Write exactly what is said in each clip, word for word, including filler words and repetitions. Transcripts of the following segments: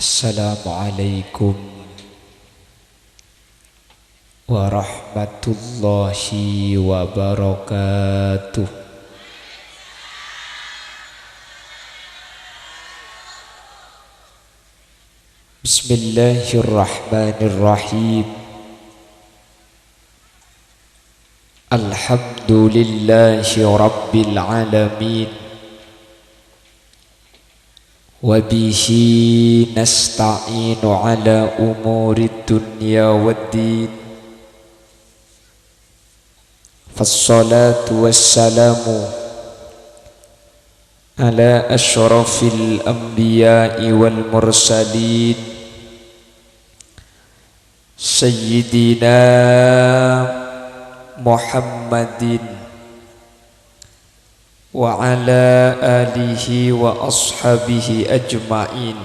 Assalamualaikum warahmatullahi wabarakatuh. Bismillahirrahmanirrahim. Alhamdulillahi rabbil alamin. Wa bihi nasta'inu ala umurid dunya waddin. Fassalatu wassalamu ala asyrafil anbiya'i wal mursalin, Sayyidina Muhammadin wa ala alihi wa ashabihi ajma'in.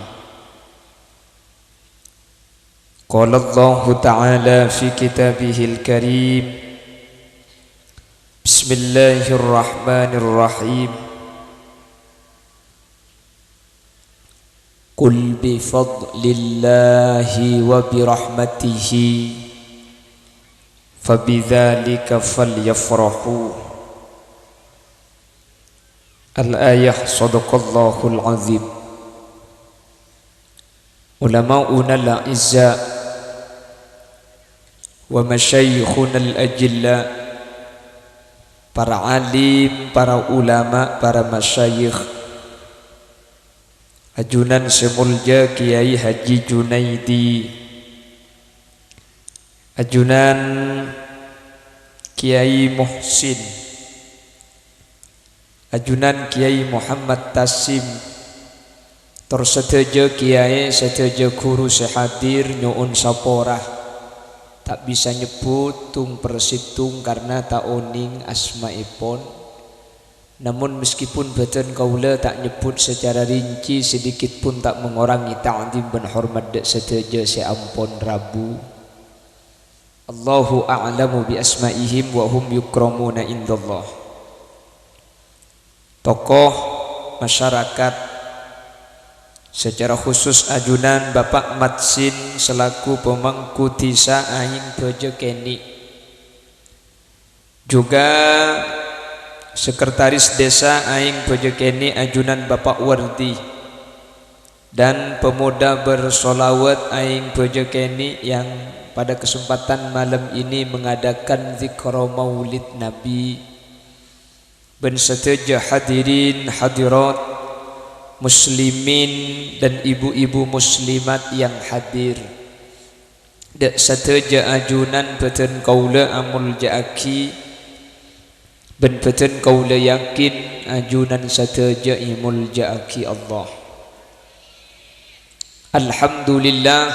Qala Allahu ta'ala fi kitabihil karim, Bismillahirrahmanirrahim. Qul bi fadlillahi wa bi rahmatihi fa bidzalika falyafrahu. Al-ayah, sadaqallahul azim. Ulama'unal a'izza wa masyayikhunal ajilla, para alim, para ulama, para masyayikh, ajunan sè molja Kiai Haji Junaidi, ajunan Kiai Muhsin, ajunan Kiai Muhammad Tasim, tor sadhâjâ kiai, sadhâjâ ghuru sè hadir, nyo'on sapora. Ta' bisa nyebbhut tong per sèttong karna ta' onèng asmaèpon. Namon, meskipun bhâdhân kaulâ ta' nyebbhut sacara rinci, sedikit pun ta' mengurangi ta'zim bân hormat dâ' sadhâjâ sè ampon rabu. Allahu a'lamu bi asma'ihim wa hum yukramuna indallah. Tokoh masyarakat, secara khusus ajunan Bapak Matsin selaku pemangku dhisa Aèng Bhâjâ Kènè'. Juga Sekretaris Desa Aèng Bhâjâ Kènè' ajunan Bapak Wardi, dan pemuda bersolawat Aèng Bhâjâ Kènè' yang pada kesempatan malam ini mengadakan zikra maulid Nabi, bân sadhâjâ hadirin hadirat, muslimin dan ibu-ibu muslimat yang hadir. Dâ' sadhâjâ ajunan bhâdhân kaulâ amolja'aghi, bân bhâdhân kaulâ yakin ajunan sadhâjâ èmolja'aghi Allah. Alhamdulillah,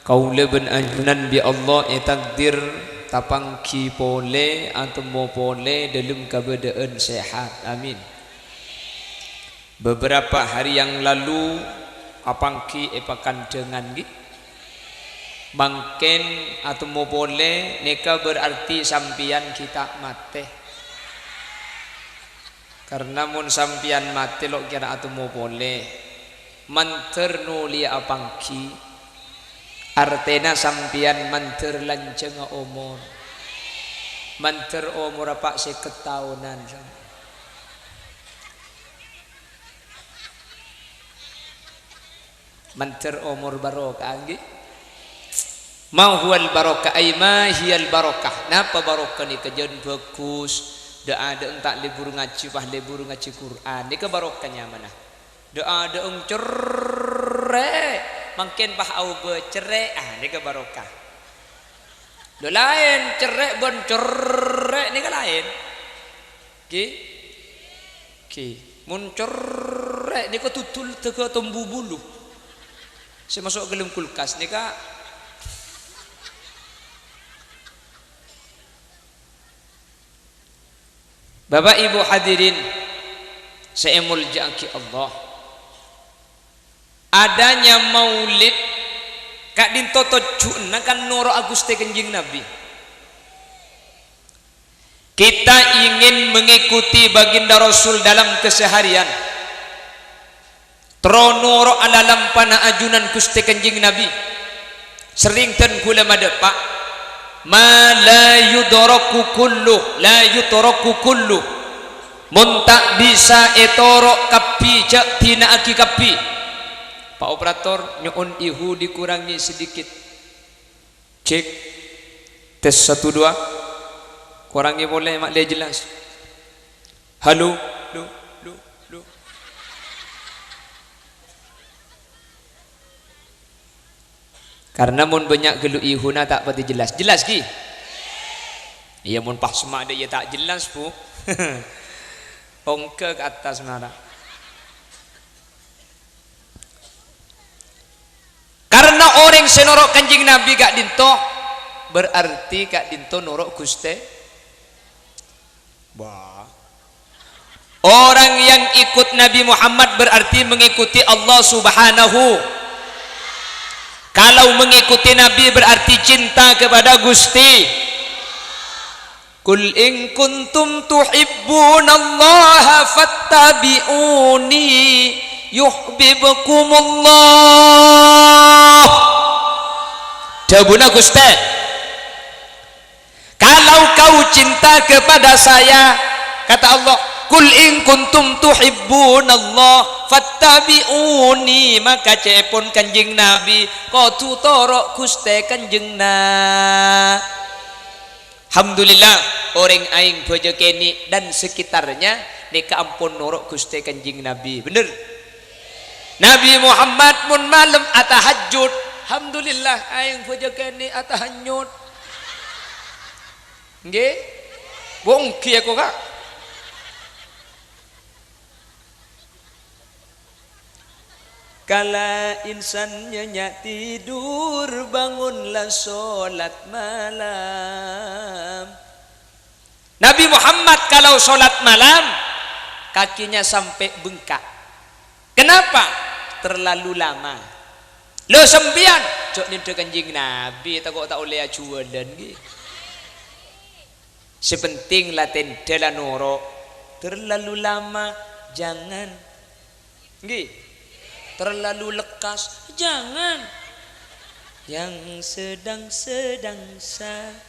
kaulâ bân ajunan bi' Allah ètakdir tapangghi polè, atemmo polè dâlem kabâdâ'ân sehat. Amin. Beberapa hari yang lalu, apangghi è Pakandangan, ghi? Mangkèn atemmo polè, nèka berarti sampèyan ghi' ta' matè. Karna mon sampèyan matè, lo' kèra atemmo polè. Mandhâr nolèya apangghi, artèna sampèyan mandhâr lanjhângnga omor. Mandhâr omorra pa' sèket taonan. Mandhâr omor barokah, ghi? Ma huwal barokah, ay ma hiyal barokah? Napa barokah nèka? Jân bhâghus, dâ'-adâ'eng ta' lebur ngajhi, pas lebur ngajhi Qur'an. Nèka barokah nyamana. Dâ'-adâ'eng cerrè', mangkèn pas aobâ cerrè', ah, nèka barokah. Lho, laèn cerrè' bân cerrè' nèka laèn. Ghi? Ghi. Mon cerrè' nèka dudul dâgâ tombu bulu. Sè maso' ka dâlem kulkas nèka. Bapak Ibu hadirin sè èmoljâ'aghi Allah. Adanya maulid ka'dinto tojjhuwânna kan noro' Ghustè Kanjeng Nabi. Kita ingin mengikuti Baginda Rasul dalam keseharian. Terro noro' alalampana ajunan Ghustè Kanjeng Nabi. Serrèng dân ghulâ madâpa', "Ma la yudraku kullu, la yutraku kullu." Mon ta' bisa ètoro' kabbhi, jhâ' dina'aghi kabbhi. Pak Operator, nyo'on ihu dikurangè sedikit. Cek. Tes satu, dua. Korangè polè, ma' lè jelas. Halo? Lo, lo, lo. Karena mon bânnya' ghâllu ihuna ta' patè jelas. Jelas, ghi? Iyâ, mon pas ma' dâ' iyâ ta' jelas, Bu. Ongghâ ka attas mara. Karena orèng sè noro' Kanjeng Nabi ka'dinto, berarti ka'dinto noro' Ghustè. Wah. Orang yang ikut Nabi Muhammad berarti mengikuti Allah Subhanahu. Kalau mengikuti Nabi berarti cinta kepada Gusti. "Qul in kuntum tuhibbunallaha fattabi'uni yuhibbukumullah." Dhâbuna Ghustè, "Kalau kau cinta kepada saya," kata Allah, "qul in kuntum tuhibbunallah fattabi'uni," maka ca'èpon Kanjeng Nabi kodhu toro' Ghustè Kanjeng Na-, Alhamdulillah, orèng aèng bâjâ kènè' dan sekitarnya nèka ampon noro' Ghustè Kanjeng Nabi. Bhender? Nabi Muhammad mon malem atahajjud, alhamdulillah, aèng bâjâ kènè' atahajjud. Ngghi? Bu, ngghi aku, Ka'. Kala insan nyènyè' tidur, bangunlah sholat malam. Nabi Muhammad kalau sholat malam, kakinya sampai bengkak. Kenapa? Terlalu lama. Lo, sampèyan, jhâ' nèndhâ Kanjeng Nabi, tako' ta' ollè ajhuwâlân, ghi. Sè penting la tèndhâ la noro'. Terlalu lama, jangan. Ngghi. Terlalu lekas, jangan. Yang sedang-sedang sa-,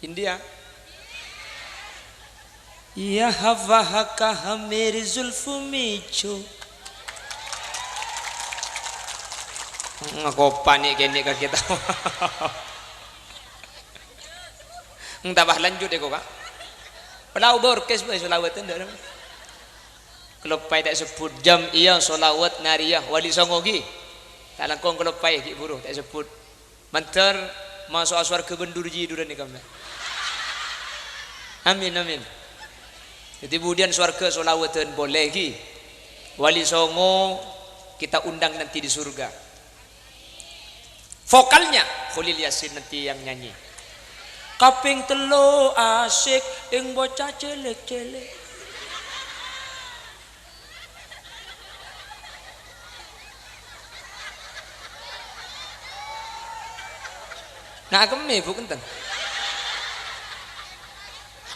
India. Iya, hawa haka hamir zulfu micu. Ngakopa ni' kene' ka kita. Entah bah lanjut ya, kok, Kak. Pelau borkes, boy, selawatan, ndak ada. Keloppai tak sebut jam, iya, solawat, nariyah, Wali Songo, gi. Tak langkong keloppai, gi buru, tak sebut. Mandhâr maso'a sowarghâ bân dur-jidurân nèka, mè'. Amin, amin. Dhâddhi budiyân sowarghâ solawadhân polè, ghi. Wali Songo kita undang nanti di surga. Vokalnya Kholil Yasin nanti yang nyanyi. Kapèng tello' asik ing bocah cèlèk-cèlèk. Na' akemmè, Bu, enten.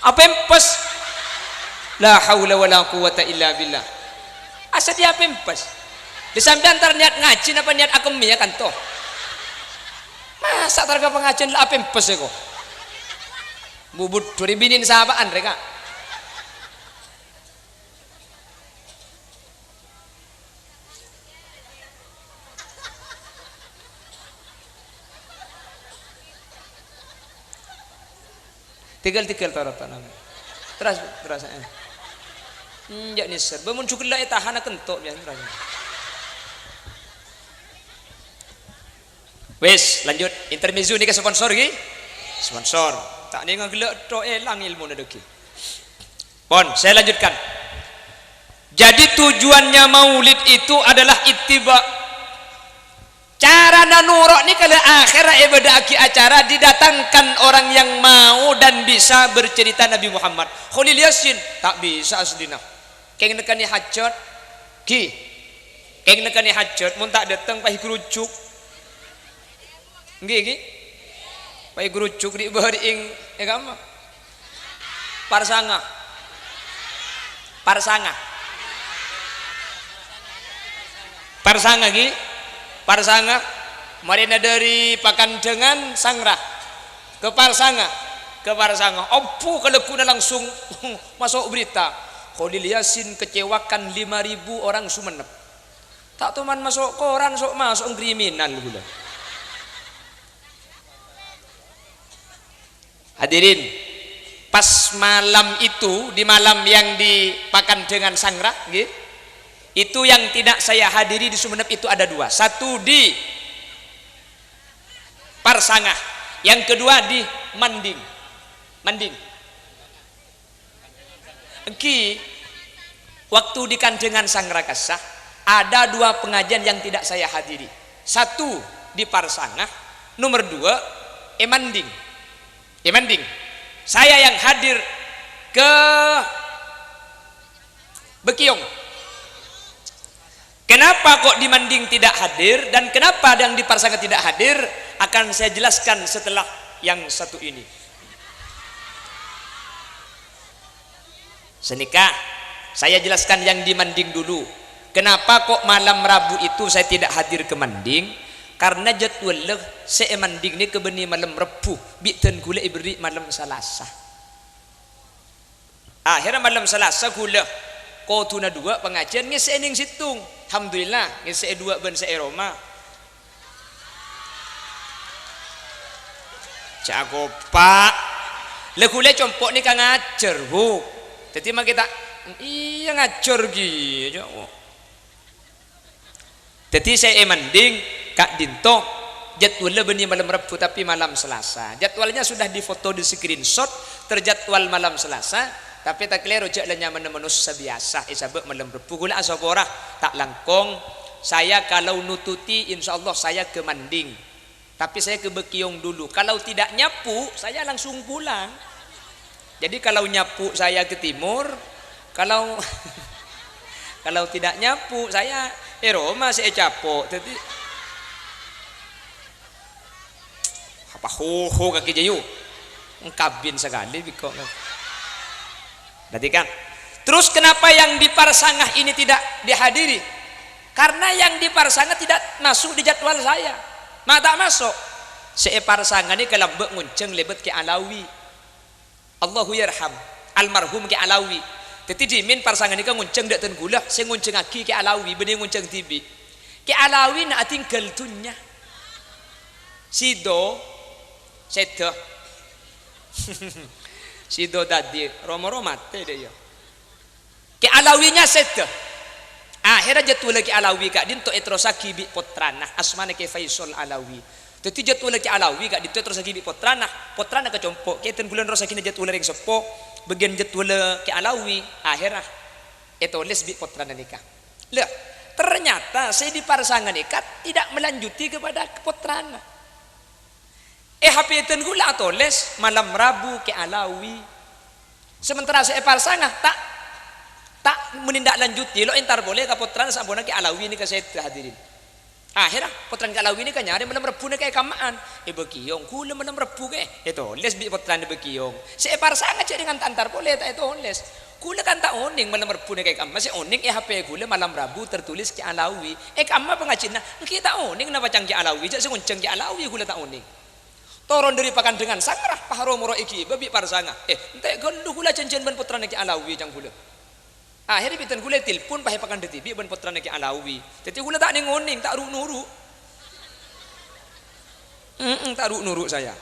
Apèmpes. La haula wala quwwata illa billah. Asadhiyâ apèmpes. Di sampèyan entar niat ngajhi napa niat akemmè ya kanto? Masa' entar ka pangajiân la apèmpes, kok? Bu, budhu, ri binèn sapa'an, rè, Kak? Tegel-tegel toro' tanam. Teras, teras, eh. Hmm, ya' nèser. Bâ, mon jhughellâ' ètahana kento', ya, teras. Wis, lanjut. Intermezzo nèka sponsor, ghi? Sponsor. Ta' nèng ghellâ' tho èlang èlmona, dâggi. Pon, saya lanjutkan. Jadi, tujuannya maulid itu adalah ittiba. Carana noro' nèka la akhèra èbâdâ'aghi acara, didatangkan orang yang mau dan bisa bercerita Nabi Muhammad. Kholil Yasin, ta' bisa aslina. Kèng nekkanè hajat, ghi. Kèng nekkanè hajat, mon ta' dâteng, pas ègrujuk. Ènggi, ènggi. Pas ègrujuk ri' bâri'eng, è kamma? Parsanga. Parsanga. Parsanga, ghi. Parsanga. Marèna dâri Pakandangan Sangra. Ka Parsanga. Ka Parsanga. Abbhu, kalagguna langsung maso' berita. Kholil Yasin kecewakan lima ribu orang Sumenep. Ta' toman maso' koran, sok-maso' kriminal ghulâ. Hadirin, pas malam itu, di malam yang di Pakandangan Sangra, nggih, itu yang tidak saya hadiri di Sumenep itu ada dua. Satu di Parsanga, yang kedua di Manding. Manding. Ènggi, waktu di Kandangan Sangra ka'issa, ada dua pengajian yang tidak saya hadiri. Satu di Parsanga, nomor dua è Manding. È Manding. Saya yang hadir ke Bâkèyong. Kenapa kok di Manding tidak hadir dan kenapa yang di Parsanga tidak hadir, akan saya jelaskan setelah yang satu ini. Sanèka, saya jelaskan yang di Manding dulu. Kenapa kok malam Rabu itu saya tidak hadir ke Manding? Karena jadwal sè è Manding nèka bânnè malem Rebbhu, bi' dân ghulâ èberri' malem Salasa. Akhèrra malem Salasa ghulâ kodhuna duwâ' pangajiyân ngèssè'è nèng sèttong. Alhamdulillah, ngèssè'è duwâ' bân sè è roma. Ca'na kopa'. La ghulâ compo' nèka ngajhâr, Bu. Dhâddhi mangkè ta', iyâ ngajhâr ghi, ca'na. Dhâddhi sè è Manding ka'dinto jadwalla bânnè malem Rebbhu, tapè malem Salasa. Jadwalnya sudah difoto, di-screenshot, terjadwal malem Salasa, tapè ta' kalèro, jâ' la nyamana manossa biyasa, èsabâ' malem Rebbhu. Ghulâ asapora, ta' langkong. Saya kalau nututi, insyaallah saya ke Manding. Tapi saya ke Bâkèyong dulu. Kalau tidak nyapu, saya langsung pulang. Jadi kalau nyapu saya ke timur, kalau, kalau tidak nyapu saya è roma sè ècapo'. Dhâddhi, apa hoho kakè jayu? Èngkabin sakalè biko. Perhatikan. Terus kenapa yang di Parsanga ini tidak dihadiri? Karena yang di Parsanga tidak masuk di jadwal saya. Ma' ta' maso'. Sè è Parsanga nèka lambâ' ngonjhâng lèbât Kè Alawi. Allahu yarham. Almarhum Kè Alawi. Dhâddhi dhimèn Parsanga nèka ngonjhâng dâ' dân ghulâ, sè ngonjhângaghi Kè Alawi, bânnè ngonjhâng dhibi'. Kè Alawi na' atinggal dhunnya. Sido, sèdhâ. Sido dhâddhi, ro-moro matè dâ' iyâ. Kè Alawina sèdhâ. Akhèrra jadwalla Kè Alawi ka'dinto èterrossaghi bi' pottrana, asmana Kè Faisal Alawi. Dhâddhi jadwalla Kè Alawi ka'dinto èterrossaghi bi' pottrana, pottrana kacompo', "Kè, dân ghulâ nerrossaghina jadwalla rèng seppo, bâgiyân jadwalla Kè Alawi." Akhèrra ètolès bi' pottrana nèka. Lah, ternyata sè di Parsanga nèka tidak melanjuti kepada pottrana. È H P dân ghulâ atolès, "Malem Rabu Kè Alawi." Sementara sè è Parsanga ta', ta' menindaklanjuti, lo' entar polè ka pottrana samponna Kè Alawi nèka sèdhâ, hadirin. Akhèrra pottrana Kè Alawi nèka nyarè malem Rebbhu nèka è kamma'an. È Bâkèyong, ghulâ malem Rebbhu kè. Ètolès bi' pottrana Bâkèyong. Sè è Parsanga jhâ' rèng entar polè ta' ètolès. Ghulâ kan ta' onèng malem Rebbhu nèka è kamma, sè onèng è H P ghulâ malem Rabu tertulis Kè Alawi. È kamma pangajiyânna, ènggi ta' onèng napa ca'na Kè Alawi, jhâ' sè ngonjhâng Kè Alawi ghulâ ta' onèng. Toron dâri Pakandangan Sangra, pas ro-moro èghibâ bi' Parsanga. "Eh, ente' ghâllu ghulâ jhânjhiyân bân pottrana Kè Alawi," ca'na ghulâ. Akhèrra bi' dân ghulâ ètilpon, pas èpakandhâ dhibi' bân pottrana Kè Alawi. Dhâddhi ghulâ ta' nèng-onèng, ta' ru'-nuru'. Mm-mm, ta' ru'-nuru' saya.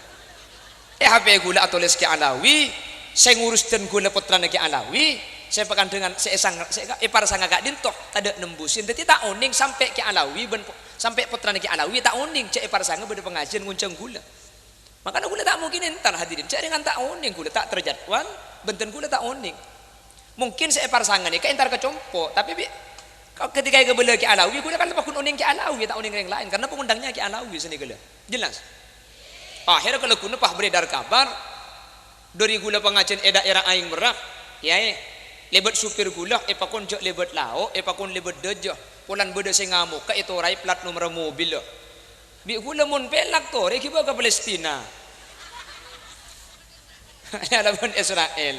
È H P ghulâ atolès Kè Alawi, sè ngurus dân ghulâ pottrana Kè Alawi, sè Pakandangan, sè è Sang-, sè è Parsanga ka'dinto, tadâ' nembusin. Dhâddhi ta' onèng sampè' Kè Alawi bân po-, sampè' pottrana Kè Alawi ta' onèng, jhâ' è Parsanga bâdâ pangajiyân ngonjhâng ghulâ. Makana ghulâ ta' mungkin entar, hadirin. Jhâ' rèng kan ta' onèng ghulâ, ta' terjadwal, bân dân ghulâ ta' onèng. Mungkin sè è Parsanga nèka entar kacompo', tapè bi-, ketika èkabâlâ Kè Alawi, ghulâ kan paggun onèng Kè Alawi, ta' onèng rèng laèn, karena pengundangnya Kè Alawi sanèka lho. Jelas? Akhèrra kalagguna pas beredar kabar, dâri ghulâ pangajiyân è daerah Aèng Merrâ, "Kèyaè, lèbât supir ghulâ, èpakon jhâ' lèbât lao', èpakon lèbât dâjâ, polana bâdâ sè ngamoka ètoraè plat nomorra mobilla." Bi' ghulâ mon pèlak torè ghibâ ka Palestina. Yâ la bân Isra'il.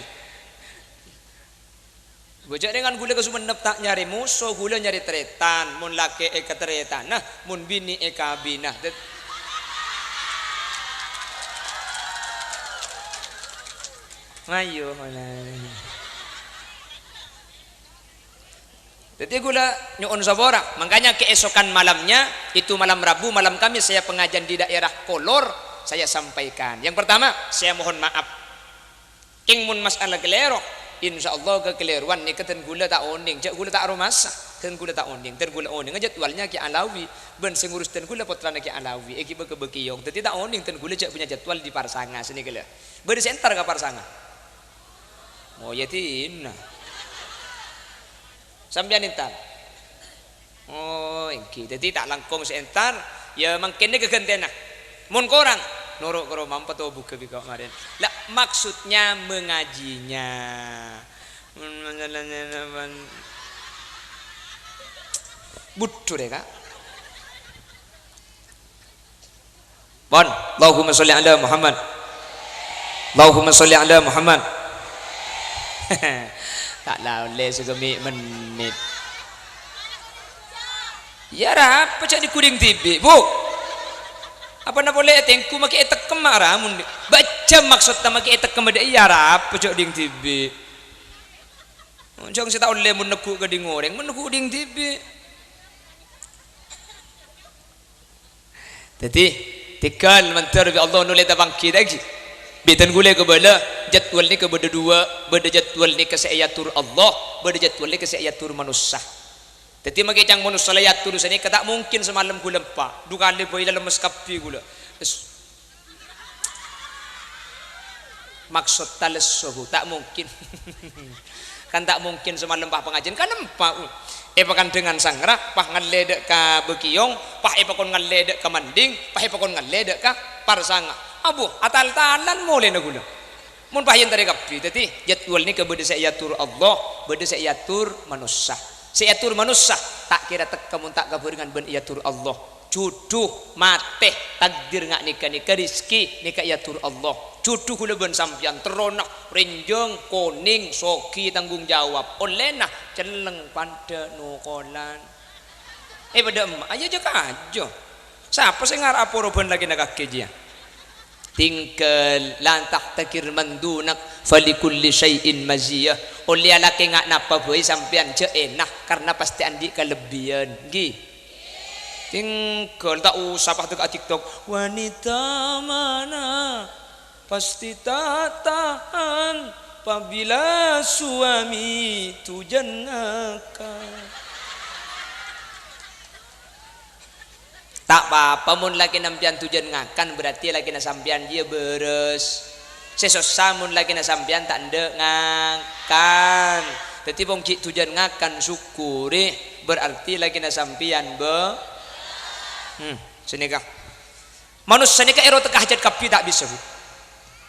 Bâjâ' dengan ghulâ ka Songennep ta' nyarè moso, ghulâ nyarè tarètan. Mon lakè' èkatarètana, mon binè' èkabina. Dâd-, mayu, mayu. Dâddhi ghulâ nyo'on sapora. Makanya keesokan malamnya, itu malam Rabu, malam Kamis saya pengajian di daerah Kolor, saya sampaikan. Yang pertama, saya mohon maaf. Kèng mon masalah kalèro, insyaallah kakalèrowan nèka dân ghulâ ta' onèng, jhâ' ghulâ ta' aromasa. Dân ghulâ ta' onèng, dân ghulâ onèngnga jadwalnya Kè Alawi, bân sè ngurus dân ghulâ pottrana Kè Alawi, èghibâ ka Bâkèyong. Dâddhi ta' onèng dân ghulâ jhâ' punya jadwal di Parsanga sanèka la. Bâdâ sè entar ka Parsanga? Oh, yâ dinna. Sampèyan entar? Oh, èngghi. Dâddhi ta' langkong sè entar, yâ mangkèn nèka ghântèna. Mon korang, noro' ka roma, empa' tobugghâ bi' kok marèn. La, maksudnya mengajinya. Mon masalahnya apa? Budhu deh, Kak. Pon, Allahumma sholli ala Muhammad. Allahumma sholli ala Muhammad. Ta' la ollè saghâmè' mennit. Yâ, arapa jhâ' dhingghu dhibi', Bu? Apana polè ètèngghu makè ètekkem ma' ra mon bâjâ maksodda makè ètekkem dâ' iyâ, arapa jhâ' dhibi'. Jhâng sè ta' ollè mon neggu' ka dhing orèng, mon neggu' dhibi'. Dâddhi, tèghâl mandhâr bi' Allah nolè tapangghi ta' èngghi. Bi' dân ghulâ kabâlâ, jadwal nèka bâdâ duwâ', bâdâ jadwal nèka sè èator Allah, bâdâ jadwal nèka sè èator manossa. Dâddhi, makè ca'na manossa la èator sanèka ta' mungkin samalem ghulâ empa', du kalè bhâi la lemmes kabbhi ghulâ. Es-, Maksodda lesso, Bu, ta' mungkin. Kan ta' mungkin samalem pas pangajiân, kan empa', Bu. Èpakandhângan sangra, pas ngallè dâ' ka Bâkèyong, pas èpakon ngallè dâ' ka Manding, pas èpakon ngallè dâ' ka Parsanga. Abbhu, atal-talan molèna ghulâ. Mon pas èentarè kabbhi, dâddhi jadwal nèka bâdâ sè èator Allah, bâdâ sè èator manossa. Sè èator manossa ta' kèra tekka mon ta' kabhârengan bân èator Allah. Jhudhu, matè, takdir nga' nèka-nèka, rejhekkè nèka èator Allah. Jhudhu ghulâ bân sampèyan terrona, rènjhâng, konèng, soghi, tanggung jawab. Ollèna celleng pandhâ nokolan. Eh, padâ emma, ayo jhâ' kajâ. Sapa sè ngara' aporo bân lakèna kakè jiyâ? Tinggal, la tahtakir man dunak, falikulli syai'in maziyah. Ollèya lakè nga' napa bhâi sampèyan jhâ' èna, karna pastè andi' kalebbiyân. Èngghi? Tinggal, ta' osa pas dâ' ka TikTok. Wanita mana pasti tak tahan pabila suami tujan ngakan. Ta' pa-apa mon lakèna sampèyan tujan ngakan, berarti lakèna sampèyan jiyâ bârâs. Sè sossa mon lakèna sampèyan ta' endâ' ngakan. Dâddhi, mon ghi' tujan ngakan, sokkorè, berarti lakèna sampèyan bâ-, hmm, sanèka. Manossa nèka èro tekka hajhât kabbhi ta' bisa, Bu.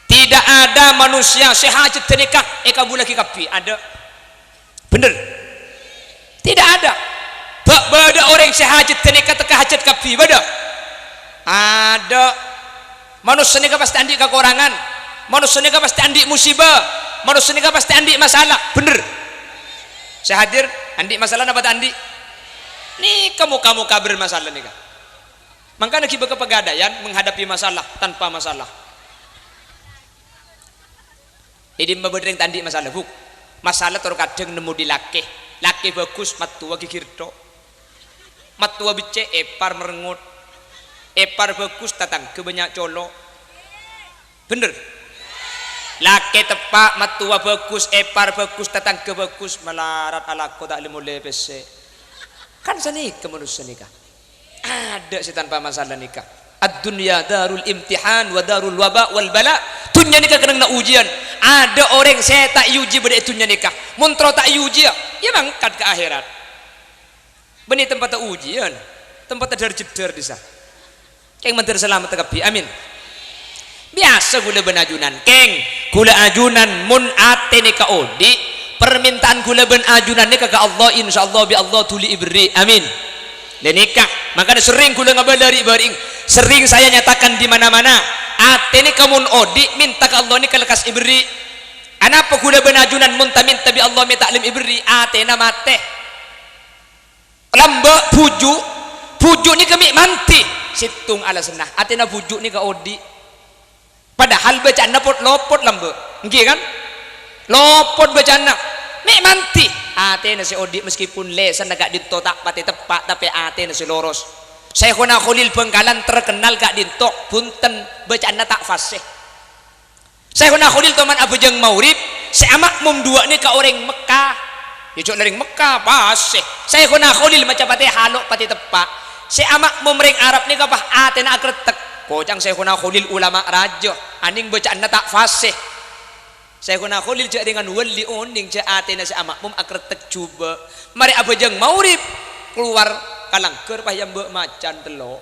Tidak ada manusia sè hajhâddhâ nèka èkabhullaghi kabbhi. Ada? Bhender? Tidak ada. Bâ-, bâdâ orèng sè hajhâddhâ nèka tekka hajhât kabbhi. Bâdâ? Ada. Manossa nèka pastè andi' kakorangan. Manossa nèka pastè andi' musibah. Manossa nèka pastè andi' masalah. Bhender? Sè hadir, andi' masalah napa ta' andi'? Nèka moka-moka bermasalah nèka. Mangkana ghibâ ka Pegadaian menghadapi masalah tanpa masalah. È dimma bâdâ rèng ta' andi' masalah, Bu? Masalah tor kadhâng nemmo dhi' lakè. Lakè bhâghus, mattowa ghighir tho'. Mattowa beccè', èpar merengut. Èpar bhâghus, tatangghâ bânnya' colo'. Bhender? Lakè teppa', mattowa bhâghus, èpar bhâghus, tatangghâ bhâghus, malarat alako ta' lè-molè pèssè. Kan sanèka manossa nèka. Adâ' sè tanpa masalah nèka. Ad-dunya darul imtihan wa darul waba wal bala. Dhunnya nèka kennengnganna ujian. Adâ' orèng sè ta' èuji bâdâ è dhunnya nèka. Mon terro ta' èuji, yâ, yâ mangkat ka akhèrat. Bânnè tempatta ujian, tempatta dâr-jeddhâr dhisa. Kèng mandhâr salamet kabbhi, amin. Biyasa ghulâ bân ajunan, kèng, ghulâ ajunan mon atè nèka odi', parmènta'an ghulâ bân ajunan nèka ka Allah, insyaallah bi' Allah dhuli èberri', amin. Lè nèka, mangkana serrèng ghulâ ngabâlâ ri'-bâri'eng, serrèng saya nyatakan di mana-mana, atè nèka mon odi' mènta ka Allah nèka lekkas èberri'. Anapa ghulâ bân ajunan mon ta' mènta bi' Allah mè' ta' lem èberri', atèna matè. Lambâ' bhuju', bhuju' nèka mè' mandhi, sèttong alasanna, atèna bhuju' nèka odi'. Padahal bâca'anna pot-, lopot lambâ'. Èngghi, kan? Lopot bâca'anna. Mè' mandhi. Atèna sè odi', meskipun lèsanna ka'dinto ta' patè teppa', tapè atèna sè loros. Syaikhona Kholil Bangkalan terkenal ka'dinto, bhunten, bâca'anna ta' fasih. Syaikhona Kholil toman abhâjâng maghrib, sè ama'mum duwâ' nèka orèng Mekka. Yâ, jhâ' la rèng Mekka, pasè. Syaikhona Kholil maca Fatihah lo' patè teppa'. Sè ama'mum rèng Arab nèka pas atèna akrettek. Koca'na Syaikhona Kholil ulama rajâ, anèng bâca'anna ta' fasih. Syaikhona Kholil jhâ' rèngan wali onèng jhâ' atèna sè ama'mum akrettek jhubâ'. Marè abhâjâng maghrib, kalowar ka langghâr pas èyambâ' macan tello'.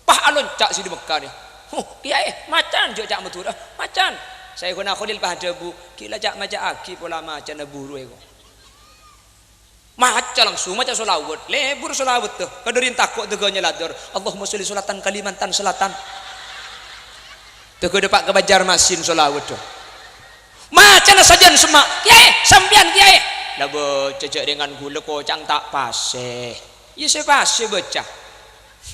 Pas alonca' sè di Mekka nè. "Huh, Kèyaè, macan jhâ' ca' Madhurâ, macan." Syaikhona Kholil pas adhâbu, "Ghi' la ca'-maca'aghi pola macanna buru èko." Maca langsung, maca sholawat. Lebur sholawat tuh. Kadhâri tako' dâgâ nyalador. "Allahumma sholli sholatan Kalimantan Selatan." Dâgâ dâpa' ka Banjarmasin sholawat tuh. Macana sajân semma'. "Kèyaè, sampèyan, Kèyaè." "La bâca jhâ' rèngan ghulâ koca'na ta' pasè." "Iyâ sè pasè bâca."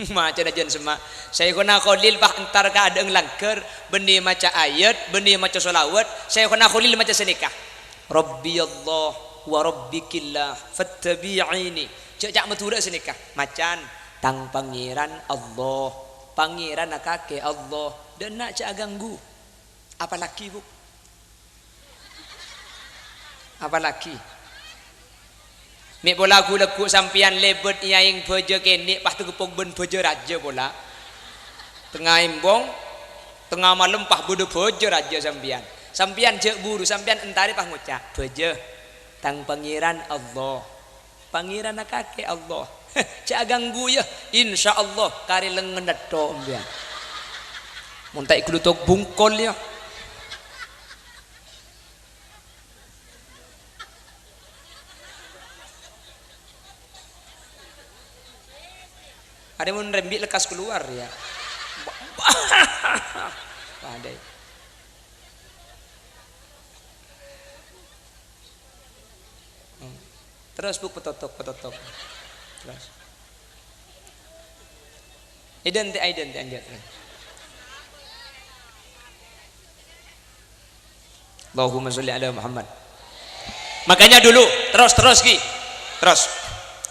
Macana jhân semma'. Syaikhona Kholil pas entar ka adâ'na langghâr, bânnè maca ayat, bânnè maca sholawat. Syaikhona Kholil maca sanèka, "Rabbi Allah wa rabbikillah, fattabi'ini." Jhâ' ca' Madhurâ sanèka. Macan, "Tang Pangèran Allah, Pangèranna kakè Allah, dâ' enna' jhâ' aganggu." Apalagi, Bu? Apalagi? Mè' pola ghu-lagghu' sampèyan lèbât èyaèng bâjâ kènè' pas tageppok bân bâjâ rajâ pola. Tengnga embong, tengnga malem pas bâdâ bâjâ rajâ sampèyan. Sampèyan jhâ' buru, sampèyan entarè pas ngoca', "Bâjâ, Tang Pangèran Allah. Pangèranna kakè Allah. Jhâ' aganggu, yâ. Insyaallah, karè lengngenna tho' sampèyan." Mon ta' èglutok bungkol, yâ. Arè mon rembi' lekkas kalowar, yâ. Padâ. Hmm. Terros, Bu, patotok, patotok. Terros. Èdhântè', èdhântè', lanjut. Allahumma sholli ala Muhammad. Makanya dulu, terros, terros, ghi. Terros.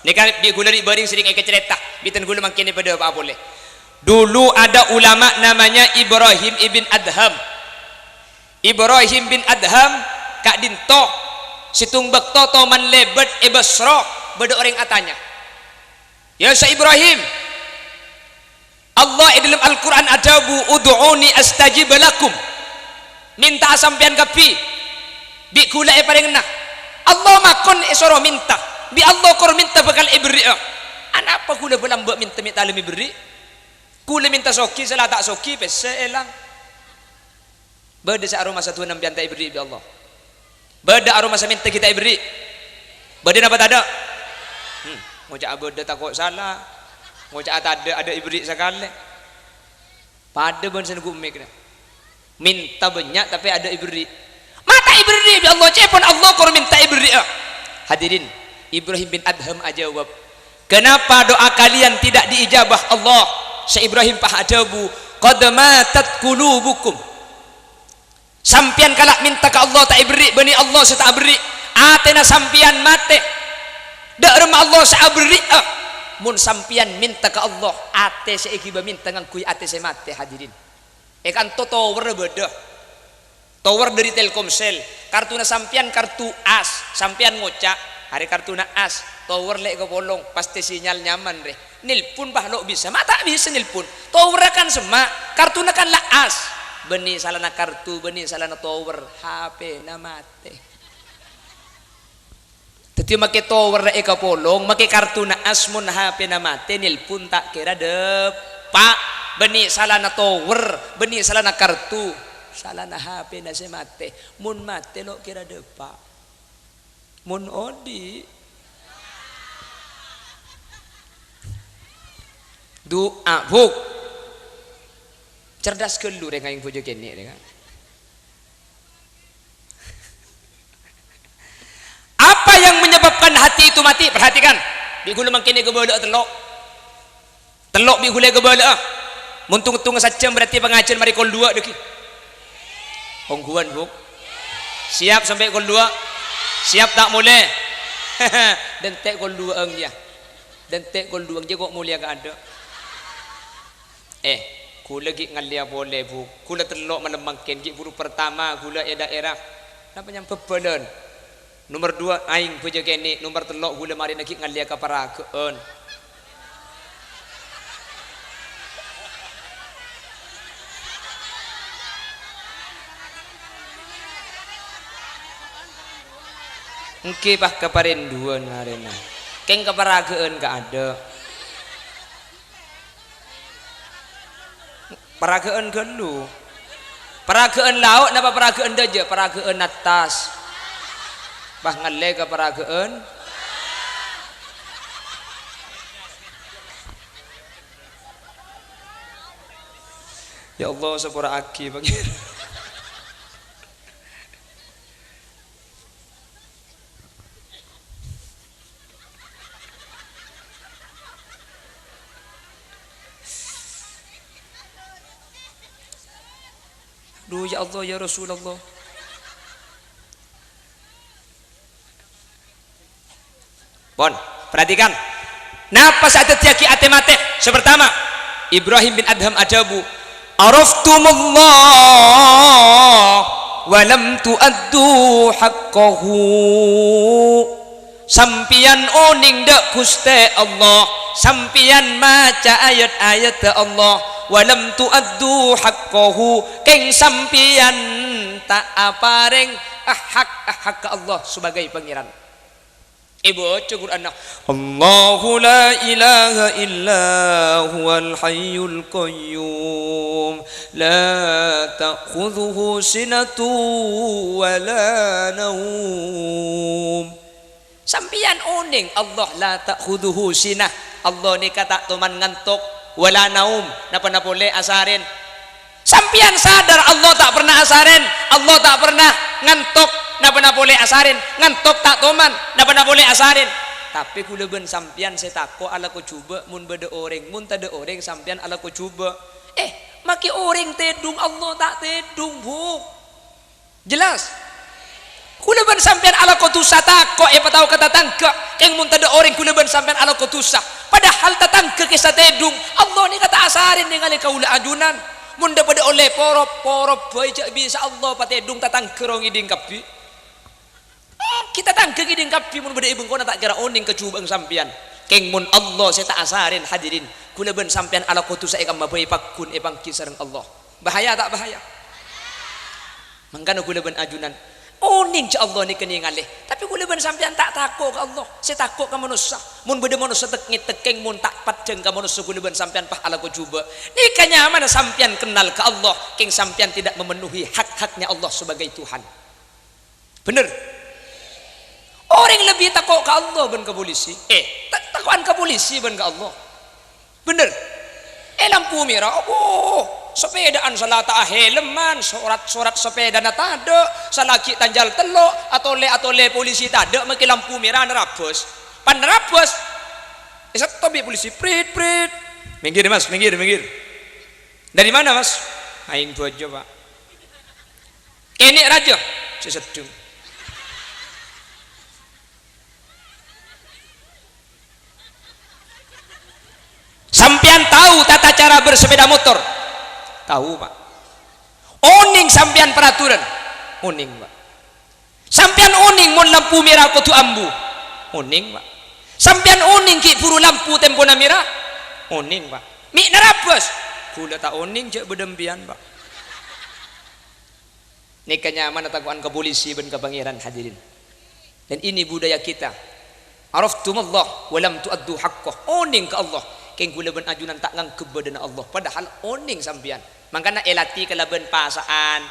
Nèka bi' ghulâ ri'-bâri'eng serrèng èkacarèta, bhunten ghulâ mangkèn padâ apa polè. Dulu ada ulama namanya Ibrahim ibn Adham. Ibrahim bin Adham ka'dinto, sèttong bâkto toman lèbât è Basra, bâdâ orèng atanya, "Ya Syekh Ibrahim, Allah è dâlem Al-Qur'an adhâbu, 'Ud'uni astajib lakum.' Mènta'a sampèyan kabbhi, bi' ghulâ èparèngana. Allah makon èsoro mènta, bi' Allah kor mènta bhâkal èberri'a. Anapa ghulâ bâlâmbâ' mènta mè' ta' lem èberri'? Ghulâ mènta sogi, sala ta' sogi, pèssè èlang." Bâdâ sè aromasa du'ana sampèyan ta' èberri' bi' Allah? Bâdâ aromasa mènta ghi' ta' èberri'? Bâdâ napa tadâ'? Hmm, ngoca'a bâdâ tako' sala. Ngoca'a tadâ', adâ' èberri' sakalè. Padâ bân sè nèngghu' mik, nah. Mènta bânnya' tapè adâ' èberri'. Ma' ta' èberri' bi' Allah, ca'èpon Allah kor mènta èberri'a. Hadirin, Ibrahim bin Adham ajâwâb, "Kenapa doa kalian tidak diijabah Allah?" Sè Ibrahim pas adhâbu, "Qad matat qulubukum." Sampèyan kala' mènta ka Allah ta' èberri', bânnè Allah sè ta' aberri'. Atèna sampèyan matè. Dâ' remma Allah sè aberri'a. Mon sampèyan mènta ka Allah, atè sè èghibâ mènta ngangghuy atè sè matè, hadirin. È kanto towerra bâdâ. Tower dâri Telkomsel, kartuna sampèyan kartu as, sampèyan ngoca', "Arè kartuna as, tower lè' kapolong, pastè sinyal nyaman rè." Nelpon, bah, lo' bisa, ma' ta' bisa nelpon. Towerra kan semma', kartuna kan la as. Bânnè salana kartu, bânnè salana tower, H P-na matè. Dhâddhi maskè towerra èkapolong, maskè kartuna as, mon H P-na matè, nelpon ta' kèra dâpa'. Bânnè salana tower, bânnè salana kartu, salana H P-na sè matè. Mon matè lo' kèra dâpa'. Mon odi', Du'a, Bu'. Cerdas ghâllu rèng aèng bhâjâ kènè', rèng. Apa yang menyebabkan hati itu mati? Perhatikan. Bi' ghulâ mangkèn èkabâlâ'â tello'. Tello' bi' ghulâ èkabâlâ'â. Mon tong-tongnga sajjhâm berarti pangajhiân marè kol duwâ' dhâggi'. Ongghuwân, Bu'? Siap sampè' kol duwâ'? Siap ta' molè? Dântè' kol duwâ'ân, yâ. Dântè' kol duwâ'ân jiyâ kok molèya kaadâ'. Eh, ghulâ ghi' ngallèya polè, Bu'. Ghulâ tello' malem mangkèn, ghi' buru pertama ghulâ è daerah. Napa nyambhâ bhâlân? Nomer duwâ', aèng bhâjâ kènè'. Nomer tello' ghulâ marèna ghi' ngallèya ka Paragâ'ân. Èngghi, pas ka Parèndhuwân marèna. Kèng ka Paragâ'ân kaadâ'. Paragâ'ân ghâllu. Paragâ'ân lao' napa paragâ'ân dâjâ? Paragâ'ân attas. Pas ngallè ka paragâ'ân. Ya Allah, sapora'aghi, Pangèran. Duh, ya Allah, ya Rasulullah. Pon, perhatikan. Napa sè adhâddhiyâghi atè matè? Sè partama, Ibrahim bin Adham adhâbu, "Araftumullah wa lam tu'addu haqqahu." Sampèyan onèng dâ' Ghustè Allah, sampèyan maca ayat-ayatta Allah, "wa lam tu'addu haqqahu," kèng sampèyan ta' aparèng hak-hakka Allah sebagai Pangèran. Èbâca Qur'anna, "Allahu la ilaha illa huwal hayyul qayyum, la ta'khudhuhu sinatu wa la naum." Sampèyan onèng Allah la ta'khudhuhu sinah, Allah nèka ta' toman ngantok, wa la naum, napa-napa polè asarèn. Sampèyan sadar Allah ta' pernah asarèn, Allah ta' pernah ngantok, napa-napa polè asarèn, ngantok ta' toman, napa-napa polè asarèn. Tapè ghulâ bân sampèyan sè tako' alako jhubâ' mon bâdâ orèng, mon tadâ' orèng sampèyan alako jhubâ'. Eh, makè orèng tèdung, Allah ta' tèdung, Bu'. Jelas? Ghulâ bân sampèyan alako dhusa tako' èpatao ka tatangghâ, kèng mon tadâ' orèng ghulâ bân sampèyan alako dhusa. Padahal tatangghâ kèsa tèdung, Allah nèka ta' asarèn nèngalè kaulâ ajunan. Mon dâ' padâ ollè porop, porop bhâi jhâ' bisa Allah patèdung, tatangghâ ro ngèdhing kabbhi. Èngghi tatangghâ ngèdhing kabbhi mon bâdâ è bengkona ta' kèra onèng ka jhubâ'ân sampèyan. Kèng mon Allah sè ta' asarèn, hadirin, ghulâ bân sampèyan alako dhusa è kamma bhâi pagghun èpangghi sareng Allah. Bahaya ta' bahaya? Mangkana ghulâ bân ajunan onèng jhâ' Allah nèka nèngalè. Tapè ghulâ bân sampèyan ta' tako' ka Allah, sè tako' ka manossa. Mon bâdâ manossa tek-ngètek kèng mon ta' paddhâng ka manossa ghulâ bân sampèyan pas alako jhubâ'. Nèka nyamana sampèyan kennal ka Allah, kèng sampèyan tidak memenuhi hak-haknya Allah sebagai Tuhan. Bhender? Orèng lebbi tako' ka Allah bân ka polisi. Eh, ta-, tako'an ka polisi bân ka Allah. Bhender? Eh, lampu mèra, abbhu, sapèdaan sala ta' ahèlman, sorat-sorat sapèdana tadâ', sala ghi' tanjhâl tello', atolè-atolè polisi tadâ', makè lampu mèra nerabâs. Pan nerabâs, èsettop bi' polisi, prit, prit. "Minggir, Mas, minggir, minggir." "Dari mana, Mas?" "Aèng bhâjâ, Pak." "Kènè' rajâ?" "Sè seddheng." Sampèyan tao tata cara bersepeda motor? Tao, Pak. Onèng sampèyan peraturan? Onèng, Pak. Sampèyan onèng mon lampu mèra kodhu ambu? Onèng, Pak. Sampèyan onèng ghi' buru lampu tempona mèra? Onèng, Pak. Mè' narabâs? Ghulâ ta' onèng jhâ' bâdâ empèyan, Pak. Nèka nyamana tako'an ka polisi bân ka Pangèran, hadirin. Dan ini budaya kita. "Araftumullah wa lam tu'addu haqqah." Onèng ka Allah, kèng ghulâ bân ajunan ta' nganggep bâdâna Allah, padahal onèng sampèyan. Mangkana èlatè kalabân pasa'an.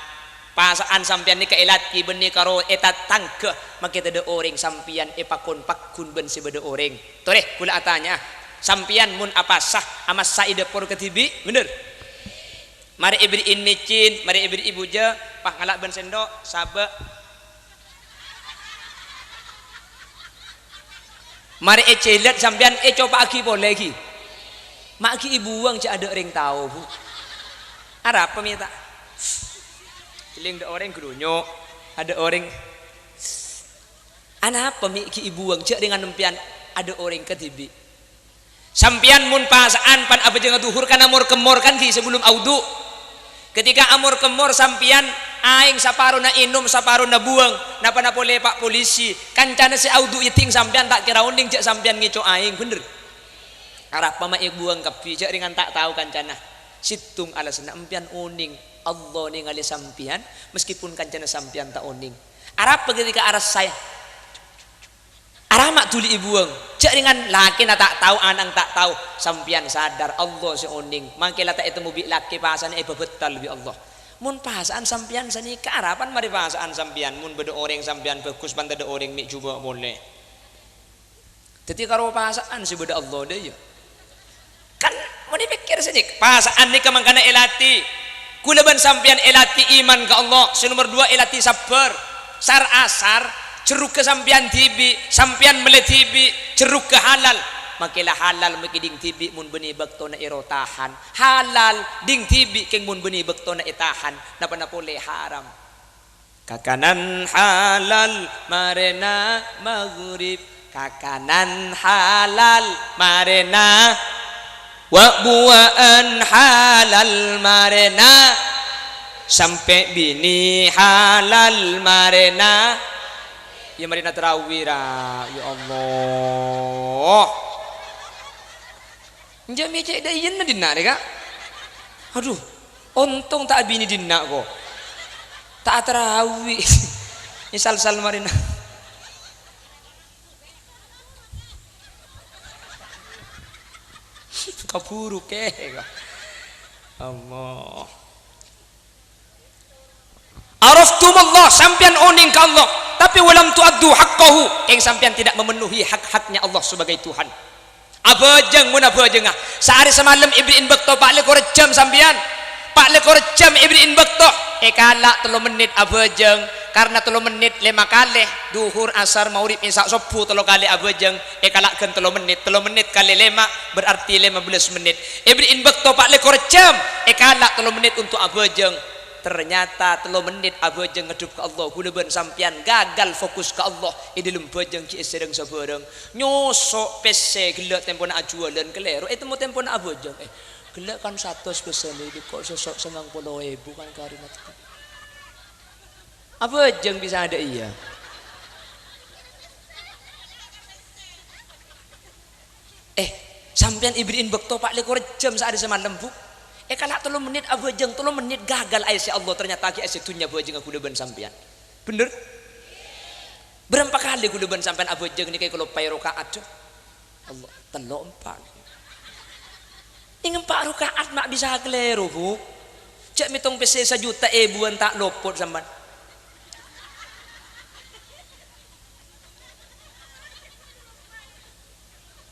Pasa'an sampèyan nèka èlatè bânnè karo è tatangghâ, makè tadâ' orèng sampèyan èpakon pagghun bân sè bâdâ orèng. Torè, ghulâ atanya'a. Sampèyan mon apasa, amassa è dâpor kadhibi', bhender? Marè èberri'i mèccèn, marè èberri'i bujâ, pas ngala' bân sèndhok, sabâ'. Marè ècèlèt sampèyan, ècopa'aghi polè ghi. Ma' ghi' èbuwâng jhâ' adâ' orèng tao, Bu. Arapa mè' ta'? Kèlèng dâ' orèng ghâlunyo', adâ' orèng. Anapa mè' ghi' èbuwâng jhâ' rèngan sampèyan adâ' orèng kadhibi'? Sampèyan mon pasa'an pan abhâjângnga dhuhur kan amor-kemmor kan ghi' sabellum awudu'. Ketika amor-kemmor sampèyan aèng saparona ènom, saparona buwâng, napa-na polè pa' polisi, kancana sè awudu' yèddhing sampèyan ta' kèra onèng jhâ' sampèyan ngèco' aèng, bhender? Arapa ma' èbuwâng kabbhi, jhâ' rèngan ta' tao kancana. Sèttong alasanna, empèyan onèng, Allah nèngalè sampèyan, meskipun kancana sampèyan ta' onèng. Arapa ketika arassa, arapa ma' dhuli èbuwâng? Jhâ' rèngan lakèna ta' tao, ana'na ta' tao, sampèyan sadar Allah sè onèng. Mangkè la ta' ètemmo bi' lakè, pasana èbâbâttal bi' Allah. Mon pasa'an sampèyan sanèka, arapa marè pasa'an sampèyan? Mon bâdâ orèng sampèyan bhâghus, pan tadâ' orèng mè' jhubâ' polè. Dhâddhi karo pasa'an sè bâdâ Allah dâ' iyâ. Kan mon èpèkkèr sanèka, pasa'an nèka mangkana èlatè. Kaulâ bân sampèyan èlatè iman ka Allah, sè nomer duwâ' èlatè sabbhâr. Sar-asar, jherrogghâ sampèyan dhibi', sampèyan mellè dhibi', jherrogghâ halal. Mangkè la halal mangkè ding dhibi' mon bânnè bâktona èrotahan. Halal ding dhibi' kèng mon bânnè bâktona ètahan. Napa-napa polè haram. Kakanan halal marèna maghrib, kakanan halal marèna, wa'-buwa'an halal marèna, sampè' binè halal marèna. Iyâ marèna tarawih, ra. Ya Allah. Enjâ' mè' cè' dâ' iyâna dinna' rè, Ka'. Adhu, ontong ta' abinè dinna', ko'. Ta' atarawi. Nyè sal-sal marèna. Kabhuru, kè, ko'. Allah. Araftumullah, sampèyan onèng ka Allah, tapè walam tu'addu haqqahu, kèng sampèyan tidak memenuhi hak-haknya Allah sebagai Tuhan. Abhâjâng mon abhâjângnga, saarè samalem èberri'in bâkto pa' lèkor jam sampèyan. Pa' lèkor jam èberri'in bâkto, èkala' tello mennit abhâjâng, karna tello mennit lèma kalè, dhuhur, asar, maghrib, isya, sobbhu tello kalè abhâjâng, èkala' ghân tello mennit, tello mennit kalè lèma', berarti lèma bellâs mennit. Èberri'in bâkto pa' lèkor jam, èkala' tello mennit onto' abhâjâng. Ternyata tello mennit abhâjâng ngadhep ka Allah, kaulâ bân sampèyan gagal fokus ka Allah è dhâlem bhâjâng ghi' èsèrèng sabhârâng. Nyoso' pèssè ghellâ' tempona ajhuwâlân, kalèro, ètemmo tempona abhâjâng. Eh, ghellâ' kan satos pèssèna, ko' soso' sangang polo èbu kan karè. Abhâjâng bisa dâ' iyâ. Eh, sampèyan èberri'in bâkto pa' lèkor jam saarè samalem, Bu. Èkala' tello mennit abhâjâng, tello mennit gagal aèssè Allah, ternyata ghi' aèssè dhunnya bhâjângnga kaulâ bân sampèyan. Bhender? Bârâmpa kalè kaulâ bân sampèyan abhâjâng nèka èkaloppaè raka'at? Allah, tello empa'. Nèng empa' raka'at ma' bisa kalèro, Bu. Jhâ' mètong pèssè sajuta èbuwân ta' lopot sampèyan.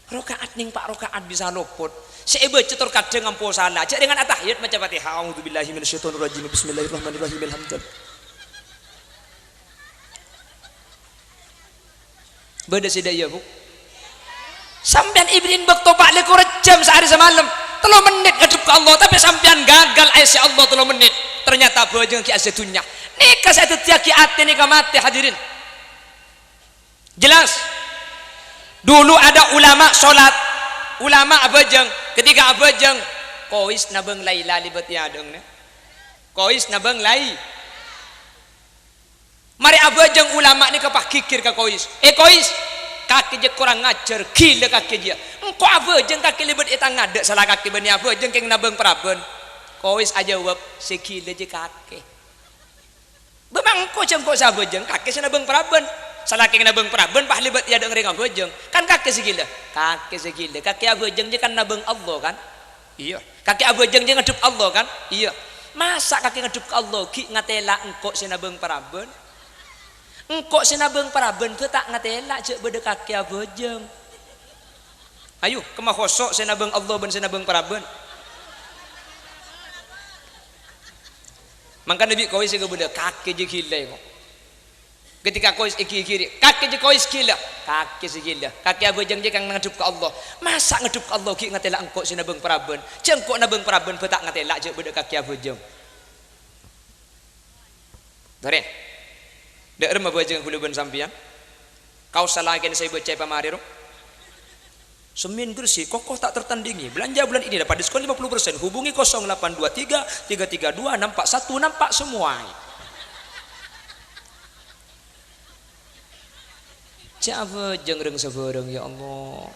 Raka'at nèng empa' raka'at bisa lopot. Sè èbâca tor kadhâng ampo sala. Jhâ' rèngan atahiyat maca Fatihah. A'udzubillahi minasyaitonirrajim. Bismillahirrahmanirrahim. Alhamdulillah. Bâdâ sè dâ' iyâ, Bu? Sampèyan èberri'in bâkto pa' lèkor jam saarè samalem. Tello mennit ngadhep ka Allah, tapè sampèyan gagal aèssè Allah tello mennit. Ternyata bhâjâng ghi' aèssè dhunnya. Nèka sè adhâddhiyâghi atè nèka matè, hadirin. Jelas? Dulu ada ulama sholat, ulama abhâjâng. Ketika abhâjâng, kois nabâng laila lèbât è adhângnga. Kois nabâng lai. Marè abhâjâng ulama nèka pas ghighir ka kois. "Eh, kois, kakè jiyâ korang ajhâr, ghilâ kakè jiyâ. Engko' abhâjâng kakè lèbât è tang adâ', sala kakè bânnè abhâjâng kèng nabâng parabân." Kois ajâwâb, "Sè ghilâ jiyâ kakè." Bâ mangko jhâ' engko' sè abhâjâng, kakè sè nabâng parabân. Salakèng nabâng parabân, pas lèbât è adhâ'na rèng abhâjâng. Kan kakè sè ghilâ? Kakè sè ghilâ. Kakè abhâjâng jiyâ kan nabâng Allah, kan? Iyâ. Kakè abhâjâng jiyâ ngadhep Allah, kan? Iyâ. Masa' kakè ngadhep ka Allah, ghi' ngatèla' engko' sè nabâng parabân? Engko' sè nabâng parabân bhâ ta' ngatèla' jhâ' bâdâ kakè abhâjâng. Ayo, kemma khoso' sè nabâng Allah bân sè nabâng parabân. Mangkana bi' kowi sè kabâlâ, kakè jâ ghilâ, kok. Ketika kowi èghighiri, kakè jâ kowi sè ghilâ, kakè sè ghilâ. Kakè abhâjâng jâ kang ngadhep ka Allah. Masa' ngadhep ka Allah ghi' ngatèla' engko' sè nabâng parabân? Jâ engko' nabâng parabân bhâ ta' ngatèla' jâ bâdâ kakè abhâjâng. Torè. Dâ' remma bhâjâng ghulâ bân sampèyan? Kaos salakèna sè èbâca è pamarè, ro? Semin Gresik, kokoh tak tertandingi. Belanja bulan ini dapat diskon lima puluh persen. Hubungi kosong delapan dua tiga, tiga tiga dua, nampak satu, nampak semua. Jâ' abhâjâng rèng sabârâng, ya Allah.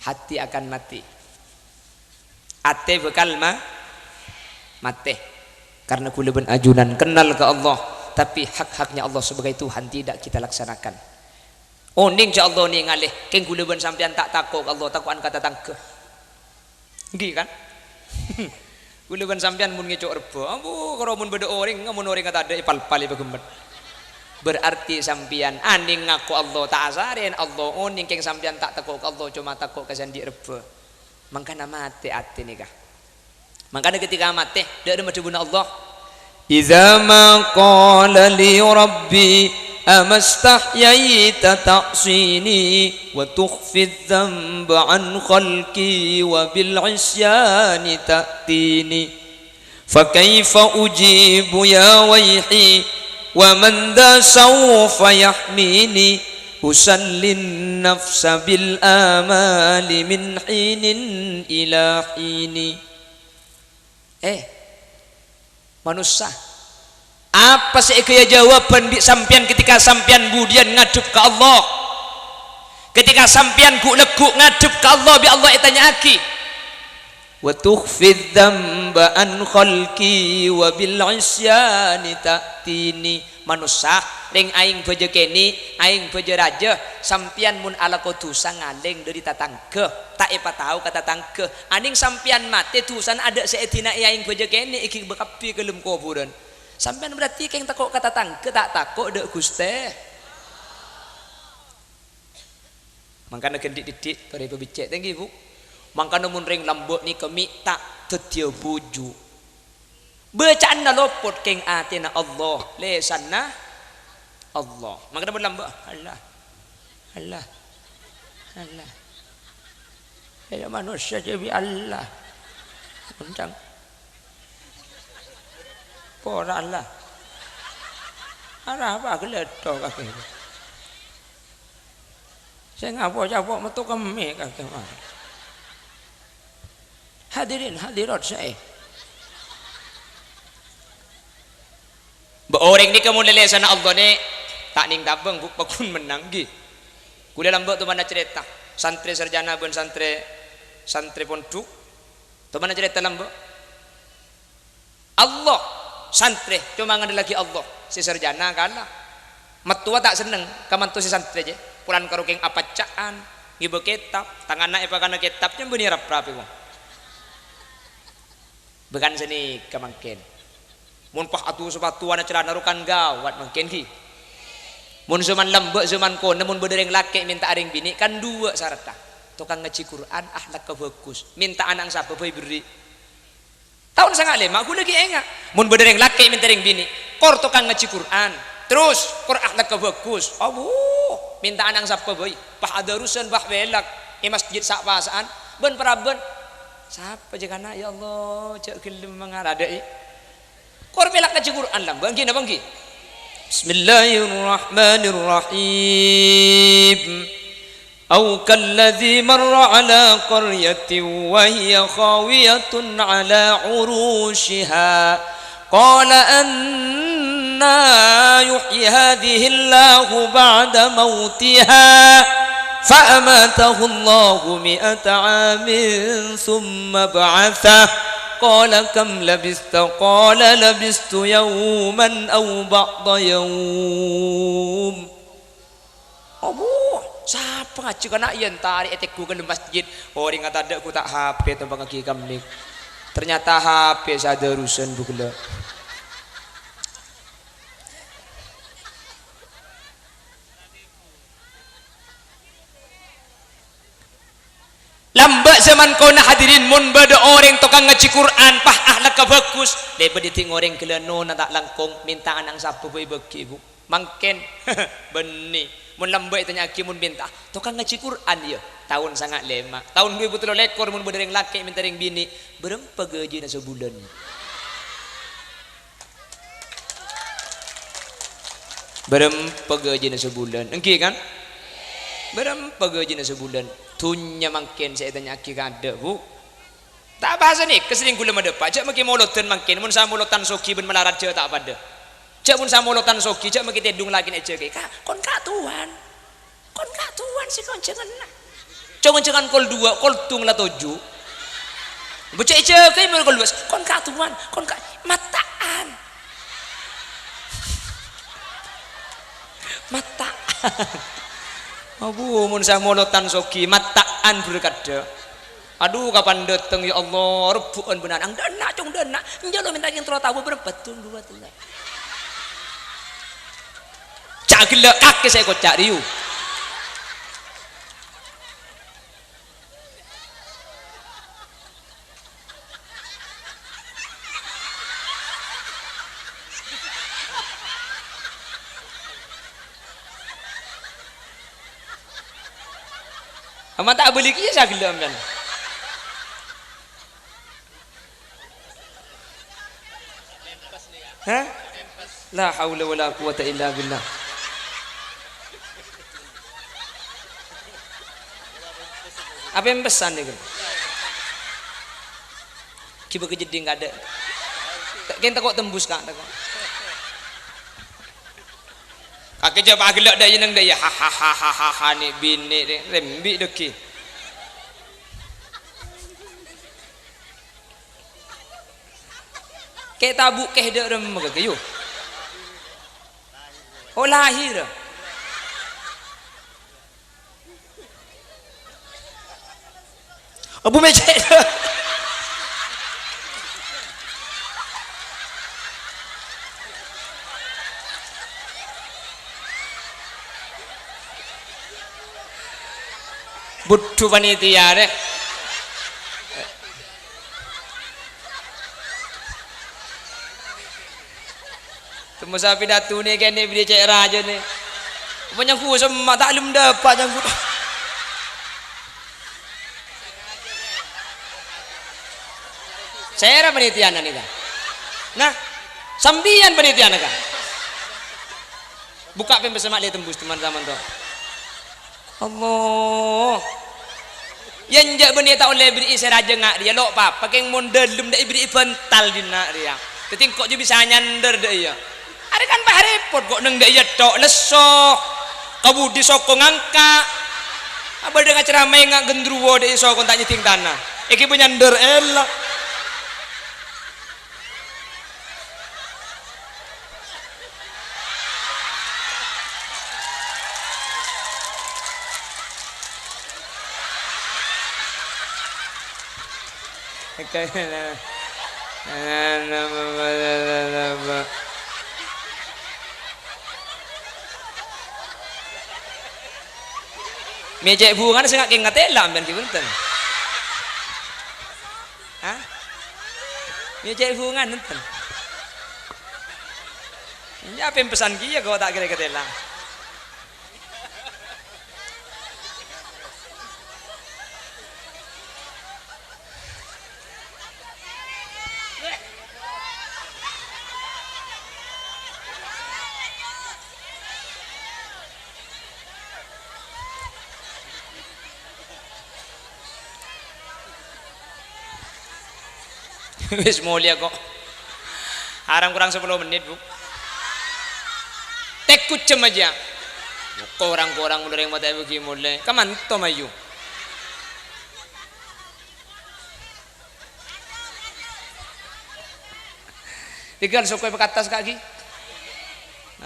Hati akan mati. Atè bhâkal ma-, matè. Karena ghulâ bân ajunan kennal ka Allah, tapi hak-haknya Allah sebagai Tuhan tidak kita laksanakan. Onèng jâ Allah nèngalè, kèng ghulâ bân sampèyan ta' tako' ka Allah, tako'an ka tatangghâ. Ènggi, kan? Ghulâ bân sampèyan mon ngèco' rebbhâ, ambu, karo mon bâdâ orèng, mon orèng tadâ' èpalpal èpaghemmet. Berarti sampèyan anèng ngako Allah, ta' asarèn Allah, onèng kèng sampèyan ta' tako' ka Allah, coma tako' ka sè andi' rebbhâ. Mangkana matè atè nèka. Mangkana ketika matè, dâ' remma dhâbuna Allah, "Idza ma qala li Rabbi, amastahyaita ta'sini, wa tukhfi dzanba an khalqi, wa bil isyani ta'tini. Fa kaifa ujibu ya waihi, wa man dza sawfa yahmini, usallin nafsa bil amali min hinin ila hini." Eh, manossa, apa sè èghâjâwâbhân bi' sampèyan ketika sampèyan budiyân ngadhep ka Allah? Ketika sampèyan ghu'-lagghu' ngadhep ka Allah, bi' Allah ètanya'aghi, "Wa tukhfi dzanba an khalqi wa bil isyani ta'tini." Manossa, rèng aèng bhâjâ kènè', aèng bhâjâ rajâ, sampèyan mon alako dhusa ngalèng dâri tatangghâ, ta' èpatao ka tatangghâ. Anèng sampèyan matè, dhusana adâ' sè èdina'è aèng bhâjâ kènè' èghibâ kabbhi ka dâlem kobhurân. Sampèyan berarti kèng tako' ka tatangghâ, ta' tako' dâ' Ghustè. Mangkana ghândhi' dhiddhi', torè pabhecce' tèngghi, Bu. Mangkana mon rèng lambâ' nèka mè' ta' dhâddhiyâ bhuju'. Bâca'anna lopot kèng atèna Allah, lèsanna Allah. Mangkana mon lambâ', Allah, Allah, Allah. Kaya manossa jâ bi' Allah. Ontang. Pora Allah. Arapa ghâlâtho kakè. Sè ngapo-capo metto kemmè kakè mah. Hadirin hadirat sè. Bâ' orèng nèka mon lèlèsanna Allah nè, ta' nèng tabâng, Bu, paggun mennang, ghi. Ghulâ lambâ' tomanna carèta, santrè sarjana bân santrè, santrè pondhuk, tomanna carèta lambâ'. Allah, santrè, coma ngandellaghi Allah, sè sarjana kala. Mattowa ta' senneng ka manto sè santrè, jâ. Polana karo kèng apacca'an, ngibâ kètab, tanganna èpakana kètab, nyambâni rap-rap, èko. Bhâkal sanèka mangkèn. Mon pas adu sapatowana calana rokan gawat mangkèn, ghi. Mon zaman lambâ', zaman kona, mon bâdâ rèng lakè' mènta'a rèng binè', kan duwâ' saradhdhâ. Tokang ngajhi Qur'an, akhlakka bhâghus. Mènta'a nang sapa bhâi berri'. Taon sanga' lèma' ghulâ ghi' enga'. Mon bâdâ rèng lakè' mènta rèng binè', kor tokang ngajhi Qur'an, terros kor akhlakka bhâghus. Abu, mènta'a nang sapa bhâi? Pas adarusan, pas pèlak è masjid sa'-pasa'an, bân parabân. Sapa jâ kana', ya Allah, jâ' ghellem mangaradâ'i. Kor pèlak ngajhi Qur'an lambâ', ghi napa ghi? Bismillahirrahmanirrahim. أو كالذي مر على قرية وهي خاوية على عروشها قال أنى يحيي هذه الله بعد موتها فأماته الله مئة عام ثم بعثه قال كم لبثت قال لبثت يوما أو بعض يوم. Abu, sapa ngajhi kana' yèn tarè' ètèggu ka dâlem masjid? Orèngnga tadâ' ghu ta' H P tompangngaghi ka mik. Ternyata H P sè adarusan bu ghellâ'. Zaman kona, hadirin, mon bâdâ orèng tokang ngajhi Qur'an, pas ahlakka bhâghus, lè bâdâ dhing orèng ghellâ' nona ta' langkong, mènta ana'na sabâ bhâi bâghi, Bu. Mangkèn, bânnè. Mon lambâ' ètanya'aghi mon mènta, "Tokang ngajhi Qur'an, yâ?" Taon sanga' lèma'. Taon du èbu tello lèkor, mon bâdâ rèng lakè' mènta rèng binè', "Bârâmpa ghâjina sabulân?" Bârâmpa ghâjina sabulân? Èngghi, kan? Bârâmpa ghâjina sabulân? Dhunnya mangkèn sè ètanya'aghi kaadâ', Bu. Ta' bhâsa nèka sèrèng ghulâ madâpa', jhâ' maghi molodhân mangkèn, mon samolodhân soghi bân malarat jhâ' ta' padâ. Jhâ' mon samolodhân soghi, jhâ' maghi tèdung lakèna jhâ' kè, "Ka-, kon ka'towan." Kon ka'towan sè konjhânganna. Congngan kol duwâ', kol dung la toju'. Bocah èjâgâi mon kol duwâ', kon ka'towan, kon ka-, matta'an. Matta'an. Abu, mon samolodhân soghi, matta'an berkadâ'. Adu, kapan dâteng, ya Allah, rebbhu'ân bâ'na, ang dâna', cong dâna'. Enjâ' lo mènta kèng terro tabu bârâmpa dung duwâ' tello'. Ca' ghellâ' kakè sè èkoca' rèyu. Ama ta' abâli kèya sè aghellâ' sampèyan. Hah? La haula wala quwwata illa billah. Apa yang pesan nih? Coba kejeding kada. Kita kok tembus, Kak? Kakè jhâ' pagellâ' dâ' iyâ neng dâ' iyâ. Hahaha, ni' binè' ni' rembi' dâggi'. Kè' tabu' kè dâ' remma kakè, yu. Oh, lahir. Abu mecek. Budhu panitia, rè. Temmo sapi datu nè kènè bâdâ cè' rajâ nè. Apa nyangku semma' ta' lem dâpa' nyangku. Sèra panitiana nèka? Nah, sampèyan panitiana, Kak? Bukka' pèmpes ma' lè tembus, teman-teman, to. Allah. Yâ enjâ' bânnè ta' ollè èbherri'i sè rajâ nga' rèya, lo' papa, kèng mon dâlem dâ' èbherri'i bântal dinna' rèya. Dhâddhi engko' jhâ' bisa nyandher dâ' iyâ. Arè kan pas rèpot, ko' neng dâ' iyâ tho', lesso. Ka budi soko ngangka'. Abâdâ ngaceramaè nga' gendruwo dâ' iso kon ta' nyèddhing tana. Èghibâ nyandher ella'. Mè' cè' bhungana sè nga' kèng ngatèla' sampèyan ghi bhunten. Hah? Mè' cè' bhungana enten. Iyâ, pèmpesan kèya kok ta' kèra katèla'. Wis molèya kok. Arang korang sapolo mennit, Bu. Tekku jam aja. Korang-korang mon rèng matè bâgi molè. Kamanto mayu. Tinggal soko èpakattas ka'aghi.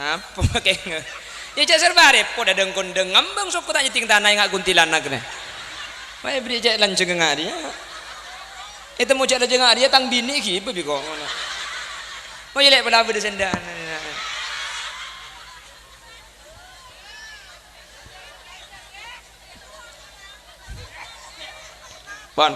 Apa kèng? Yâ, jhâ' serba rèpot, adhâng-kondhâng ngambâng soko ta' nyèddhing tana nga' kuntilanak nè. Wae bâri' jhâ' lanjhâng nga' rèya. Ètemmo jhâ' lanjhâng nga' rèya, tang binè' ghibâ bi' kok ngono. Oh, yâ, lè' pola bâdâ sèndhâna. Pon.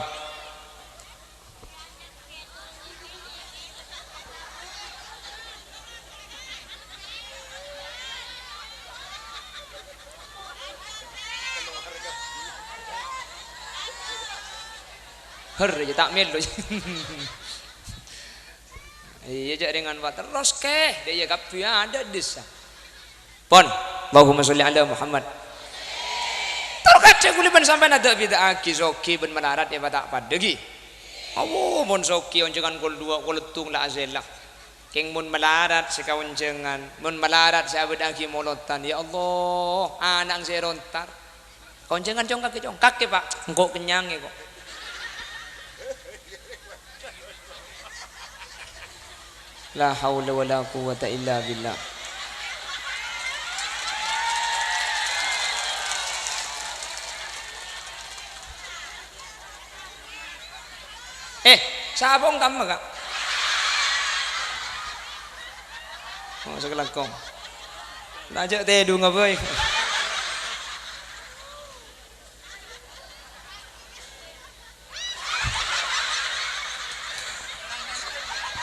Her, ya ta' mèlo. Iyâ, jhâ' rèngan, Pak. Terros, kè. Dâ' iyâ kabbhi adâ' dissa. Pon. Allahumma sholli ala Muhammad. Tor kadhâng kaulâ bân sampèyan adâ'-bidâ'âghi, soghi bân malarat èpata' paddhâghi. Awo, mon soghi onjhângan kol duwâ', kol settong la asèla. Kèng mon malarat sè kaonjhângan, mon malarat sè abâdâ'âghi molodhân, ya Allah, ana'na sè èrontar. Kaonjhângan, Cong, kakè, Cong. Kakè, Pak. Engko' kennyangè, kok. La haula wala quwwata illa billah. Eh, sapa wong kamma, Ka'? Oh, sakalangkong. Nah, jhâ' tèdungnga bhâi.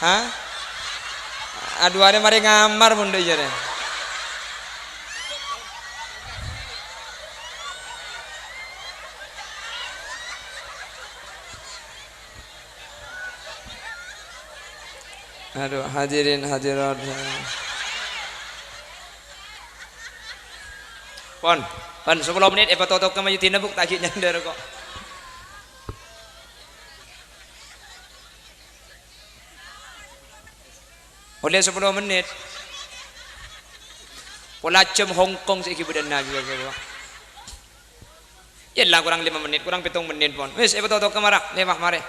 Hah? Adhu arè marè ngamar mon dâ' iyâ rè. Adhu, hadirin hadirat. Pon, pon, sapolo mennit èpatotop ka Mayudina, Bu', ta' ghi' nyandhâr, kok. Ollè sapolo mennit. Pola jhâm Hongkong sè èghi bâdâna, ghi, ghi, ghi. Yâ la, kurang lèma mennit, kurang pèttong mennit, pon. Wis, èpatotop ka mara, lèma marè.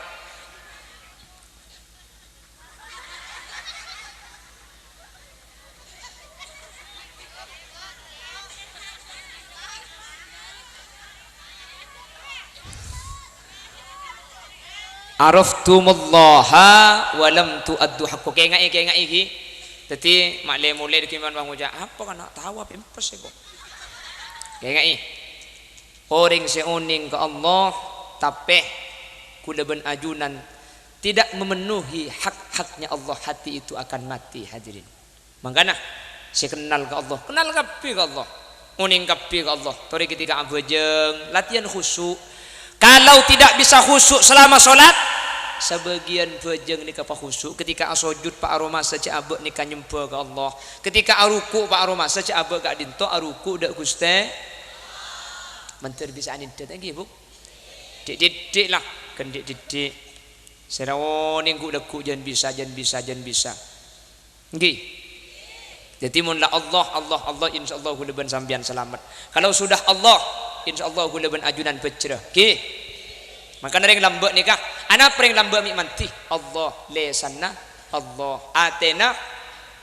"Araftumullaha wa lam tu'addu haqqo." Kèngaè, kèngaè, ghi. Dhâddhi, ma' lè-molè dhâggi' mon ngoca', "Apa kana' tao apa empes, kok?" Kèngaè. Orèng sè onèng ka Allah, tapè kaulâ bân ajunan tidak memenuhi hak-haknya Allah, hati itu akan mati, hadirin. Mangkana, sè kennal ka Allah, kennal kabbhi ka Allah. Onèng kabbhi ka Allah. Torè ketika abhâjâng, latihan khusyuk. Kalau tidak bisa khusyuk selama sholat, sabâgiyân bhâjâng nèka pakhusyuk. Ketika asojud, pa' aromasa jhâ' abâ' nèka nyembhâ ka Allah. Ketika aruku', pa' aromasa jhâ' abâ' ka'dinto aruku' dâ' Ghustè. Mandhâr bisa anèndhât, èngghi, Bu'? Dhi'-dhiddhi' la, ghân dhi'-dhiddhi'. Sèra onèng ghu'-lagghu' jhân bisa, jhân bisa, jhân bisa. Èngghi. Dhâddhi, mon la Allah, Allah, Allah, insyaallah kaulâ bân sampèyan salamet. Kalau sudah Allah, insyaallah kaulâ bân ajunan bhâjrâ. Èngghi. Mangkana rèng lambâ' nèka, anapa rèng lambâ' mè' mandhi? Allah, lèsanna Allah, atèna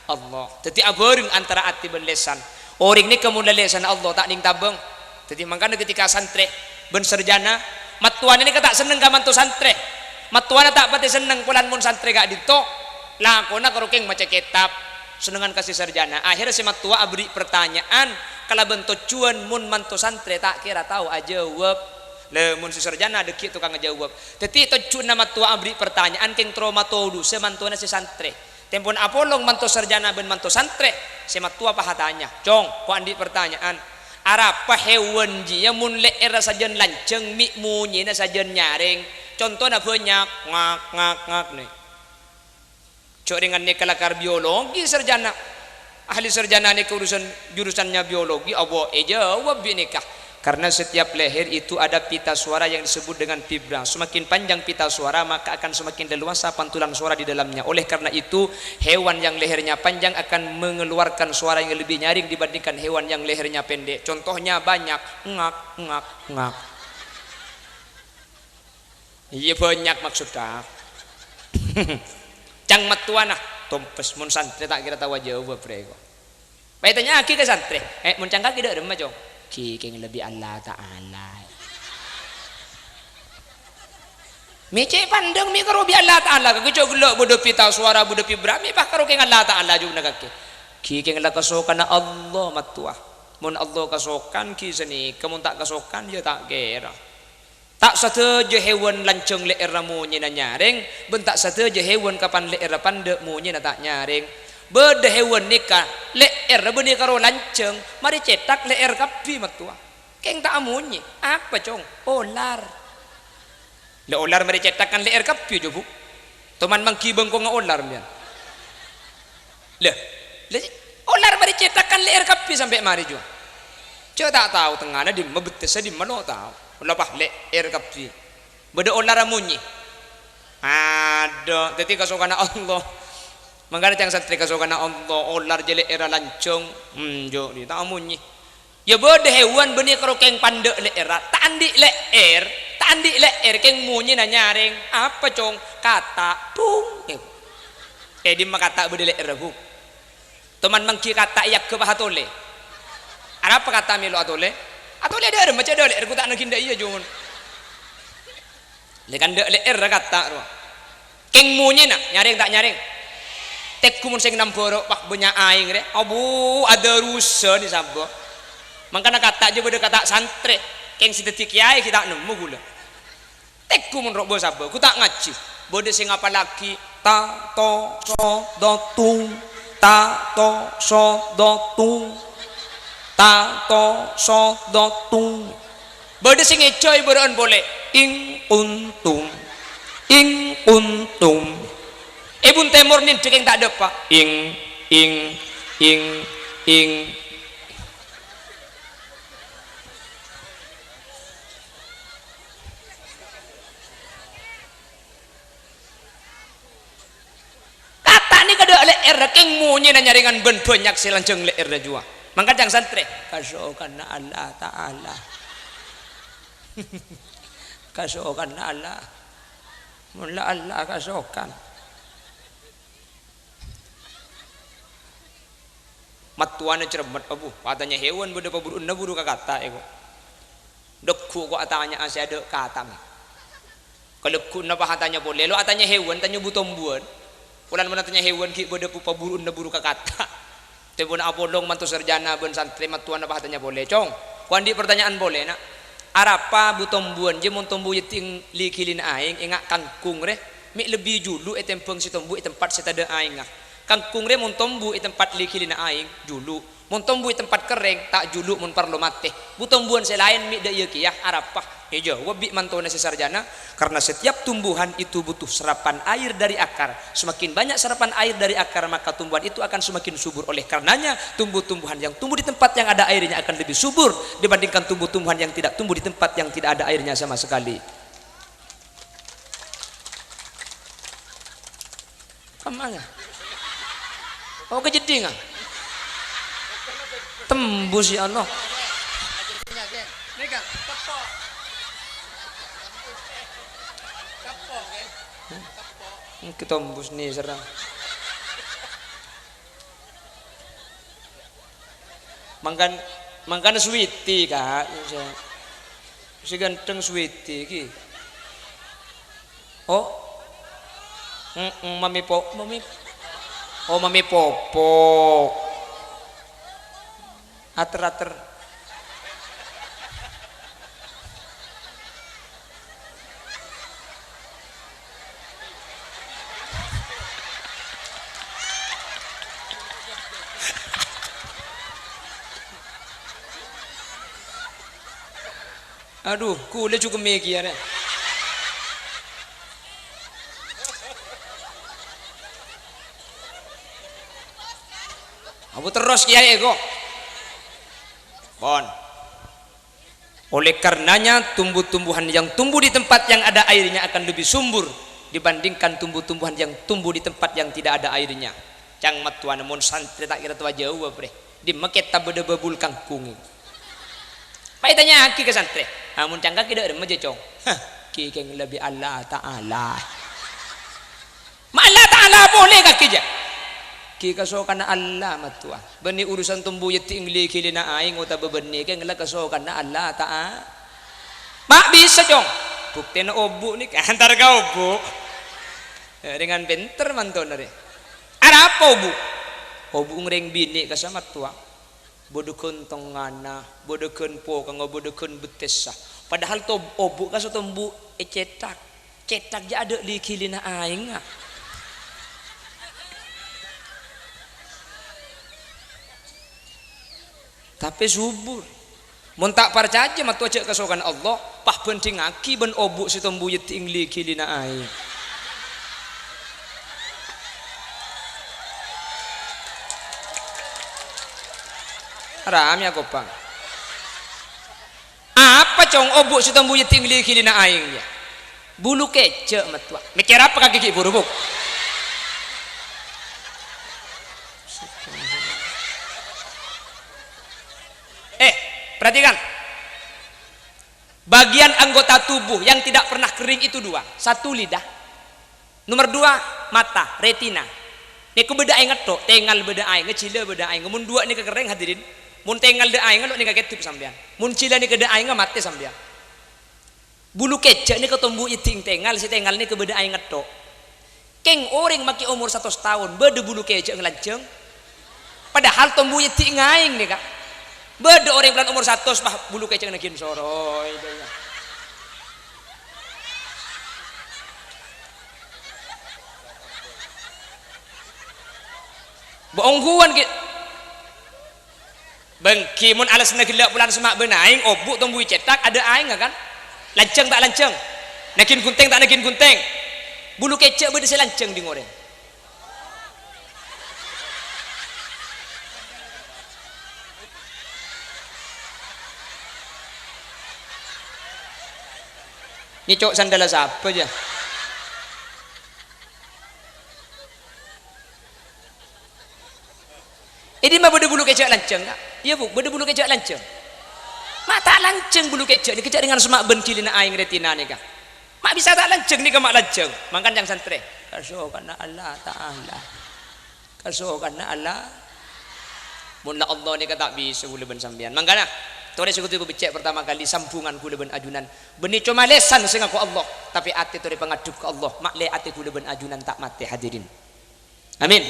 Allah. Dhâddhi, abhâreng antara atè bân lèsan. Orèng nèka mon la lèsanna Allah ta' nèng tabâng. Dhâddhi, mangkana ketika santrè bân sarjana, mattowana nèka ta' senneng ka manto santrè. Mattowana ta' patè senneng polana mon santrè ka'dinto, lakona karo kèng maca kètab, sennengngan ka sè sarjana. Akhèrra sè mattowa aberri' pertanyaan kalabân tojjhuwân mon manto santrè ta' kèra tao ajâwâb. La, mon sè sarjana dhâggi' tokang ajâwâb. Dhâddhi, tojjhuwânna mattowa aberri' pertanyaan kèng terro matodhusa mantowana sè santrè. Tempona apolong manto sarjana bân manto santrè, sè mattowa pas atanya, "Cong, ko' andi' partanya'an. Arapa hèwan jiyâ mon lè'èrra sajân lanjhâng, mè' monyèna sajân nyarèng? Contona bânnya', ngak, ngak, ngak, nè." Jhâ' rèng nèka lakar biologi sarjana. Ahli sarjana nèka urusan, jurusannya biologi, apa èjâwâb bi' nèka? Karena setiap leher itu ada pita suara yang disebut dengan vibra. Semakin panjang pita suara, maka akan semakin leluasa pantulan suara di dalamnya. Oleh karena itu, hewan yang lehernya panjang akan mengeluarkan suara yang lebih nyaring dibandingkan hewan yang lehernya pendek. Contohnya banyak, ngak, ngak, ngak. Iyâ, bânnya' maksodda. Cang mattowana, tompes, mon santrè ta' kèra tao ajâwâb, bre, ko'. Pas ètanya'aghi ka santrè, "Eh, mon cangkaghi dâ' remma, Cong?" "Ghi kèng lebbi Allah Ta'ala." Mè' cè' pandâng mè' karo bi' Allah Ta'ala, kakè jhâ' ghellâ' bâdâ pita suara, bâdâ vibra, mè' pas karo kèng Allah Ta'ala jhâ' ghuna kakè. Ghi kèng la kasokanna Allah mattowa. Mon Allah kasokan ghi sanèka, mon ta' kasokan yâ ta' kèra. Ta' sadhâjâ hèwan lanjhâng lè'èrra monyèna nyarèng, bân ta' sadhâjâ hèwan kapan lè'èrra pandâ' monyèna ta' nyarèng. Bâdâ hèwan nèka lè'èrra bânnè karo lanjhâng, marè cèthak lè'èr kabbhi mattowa. Kèng ta' amonyè. Apa, Cong? Olar. La olar marè cèthak kan lè'èr kabbhi, jhâ', Bu. Toman mangghi bengkongnga olar, mbiyan. Lah, la, olar marè cèthak kan lè'èr kabbhi sampè' marè, jhâ'. Jhâ' ta' tao tengngana dimma, bettessa dimma, lo' tao. La pas lè'èr kabbhi. Bâdâ olar amonyè. Adhu, dhâddhi kasokanna Allah. Mangkana ca'na santrè kasokanna Allah, olar jhâ' lè'èrra lanjhâng. Hmm, jhâ', ta' amonyè. Iyâ bâdâ hèwan bânnè karo kèng pandâ' lè'èrra, ta' andi' lè'èr, ta' andi' lè'èr kèng monyèna nyarèng. Apa, Cong? Kata', dhung. È dimma kata' bâdâ lè'èrra, Bu? Toman mangghi kata' èyagghâ pas atolè. Arapa kata' mèlo atolè? Atolè dâ'remma jhâ' dâ' lè'èr, gu ta' naghi dâ' iyâ, jhâ'. Lè kan dâ' lè'èrra kata' rowa. Kèng monyèna, nyarèng ta' nyarèng? Tèngghu mon sè nambhâro, wah, bânnya' aèng rè. Abu, adârusan è sabâ. Mangkana kata' jhâ' bâdâ kata' santrè. Kèng sè dhâddhi kèyaè ghi' ta' nemmo ghulâ. Tèngghu mon ro'ba sabâ, gu ta' ngajhi. Bâdâ sè ngapallaghi, ta, to, so, do, tung. Ta, to, so, do, tung. Ta, to, so, do, tung. Bâdâ sè ngèjhâ èbârâ'ân polè, ing kuntum, ing kuntum. È bun tèmor nèndhâ kèng ta' dâpa', ing, ing, ing, ing. Kata' nèka dâ' lè'èrra, kèng monyèna nyarèngan bân bânnya' sè lanjhâng lè'èrra jhuwa. Mangkana ca'na santrè, kasokanna Allah Ta'ala. Kasokanna Allah. Mon la Allah kasokan. Mattowana cermet, abu, atanya hèwan bâdâ paburu'na buru ka kata', è, ko'. Dâgghu' ko' atanya'a sè adâ' katana. Kalagghu'na pas atanya polè, lo' atanya hèwan, tanya bu-tombuwân. Polana mon atanya hèwan ghi' bâdâ pu-, paburu'na buru ka kata'. Tempona apolong manto sarjana bân santrè mattowana pas atanya polè, "Cong, ko' andi' partanya'an polè, na'. Arapa bu-tombuwân jiyâ mon tombu è tèng-, li-ghilina aèng, enga' kangkung rè, mè' lebbi julu ètembhâng sè tombu è tempat sè tadâ' aèngnga? Kangkung rè mon tombu è tempat li-ghilina aèng, julu." Mon tombu è tempat kerrèng, ta' julu' mon parlo matè. Bu-tombuwân sè laèn mè' dâ' iyâ kèya, arapa? Èjâwâb bi' mantona sè sarjana, "Karena setiap tumbuhan itu butuh serapan air dari akar. Semakin banyak serapan air dari akar, maka tumbuhan itu akan semakin subur. Oleh karenanya, tumbuh-tumbuhan yang tumbuh di tempat yang ada airnya akan lebih subur dibandingkan tumbuh-tumbuhan yang tidak tumbuh di tempat yang tidak ada airnya sama sekali." Kamma, ya? Oh, kajeddhingan. Tembus, ya Allah. Engke tembus nih, serang. Mangkan-, mangkana Sweety, Kak. Sè, sè ganteng Sweety iki. Oh. Mm-mm, Mami Po-, Mami. Oh, Mami Popok. Ater-ater. Adhu, kulâ jhughân mè' kèya, rè. Abu terros, Kèyaè, ko'. Pon. Oleh karenanya, tumbuh-tumbuhan yang tumbuh di tempat yang ada airnya akan lebih subur dibandingkan tumbuh-tumbuhan yang tumbuh di tempat yang tidak ada airnya. Ca'na mattowana mon santrè ta' kèra towa jâwâb, rè. Dimma kètab bâdâ babul kangkung. Pas ètanya'aghi ka santrè, "Ah, mon ca'na kakè dâ' remma jâ, Cong?" "Hah, ghi kèng lebbi Allah Ta'ala." Ma' Allah Ta'ala polè kakè jâ. Ghi kasokanna Allah mattowa. Bânnè urusan tombu è tèng-, li-ghilina aèng otabâ bânnè kèng la kasokanna Allah Ta'a-, ma' bisa, Cong. Buktèna obu' nèka, entar ka obu'. Eh, rèngan pènter mantona rè. Arapa obu'? Obu' ngrèng binè' kassa mattowa. Bâdâ ghân tengngana, bâdâ ghân pokangnga, bâdâ ghân bettessa. Padahal tob-, obu' ka sè tombu' ècèthak. Cèthak jâ' adâ' li-ghilina aèngnga. Tapè subur. Mon ta' parcajâ, mattowa jâ' kasokan Allah, pabhândhingngaghi bân obu' sè tombu' èddi'eng li-ghilina aèng. Haram, yâ, Kopang. Apa, Cong, obu' sè tombu' èddi'eng li-ghilina aèng, yâ? Bulu kèjhâ', mattowa. Mèkkèr apa kakè ghi' buru, Bu'? Eh, perhatikan. Bagian anggota tubuh yang tidak pernah kering itu dua. Satu lidah, nomor dua mata, retina. Nèko bâdâ aèng ngetthok, tèngal bâdâ aèng, jhilâ bâdâ aèng. Mon duwâ' nèka kerrèng, hadirin. Mon tèngal dâ' aèng, lo' nèka kèdhip sampèyan. Mon jhilâ nèka dâ' aèng, matè sampèyan. Bulu kèjhâ' nèka tombu' èddi'eng tèngal, sè tèngal nèka bâdâ aèng ngetthok. Kèng orèng makè omor satos taon bâdâ bulu kèjhâ' ngalanjhâng. Padahal tombu' èddi'eng aèng nèka. Bâdâ orèng polana omor satos, pas bulu kèjhâ' naghin soroy. Bâ' ongghuwân ghi'. Bângghi mon alasanna ghellâ' polana semma' bân aèng, obu' tombu' ècèthak, adâ' aèngnga, kan? Lanjhâng ta' lanjhâng? Naghin ghunthèng ta' naghin ghunthèng? Bulu kèjhâ' bâdâ sè lanjhâng dhing orèng. Ngèco' sandhâlla sapa, jâ? È dimma bâdâ bulu kèjhâ' lanjhâng, Ka'? Iyâ, Bu', bâdâ bulu kèjhâ' lanjhâng. Ma' ta' lanjhâng bulu kèjhâ' nèka jhâ' rèngan semma' bân ghilina aèng retina nèka. Ma' bisa ta' lanjhâng nèka ma' lanjhâng. Mangkana, jâng santrè, kasokanna Allah Ta'ala. Kasokanna Allah. Mon la Allah nèka ta' bisa ghulâ bân sampèyan. Mangkana, torè sè kodhu èpabeccè' partama kalè sambhungan ghulâ bân ajunan. Bânnè coma lèsan sè ngako Allah, tapè atè torè pangadhep ka Allah. Ma'lè atè ghulâ bân ajunan ta' matè, hadirin. Amin.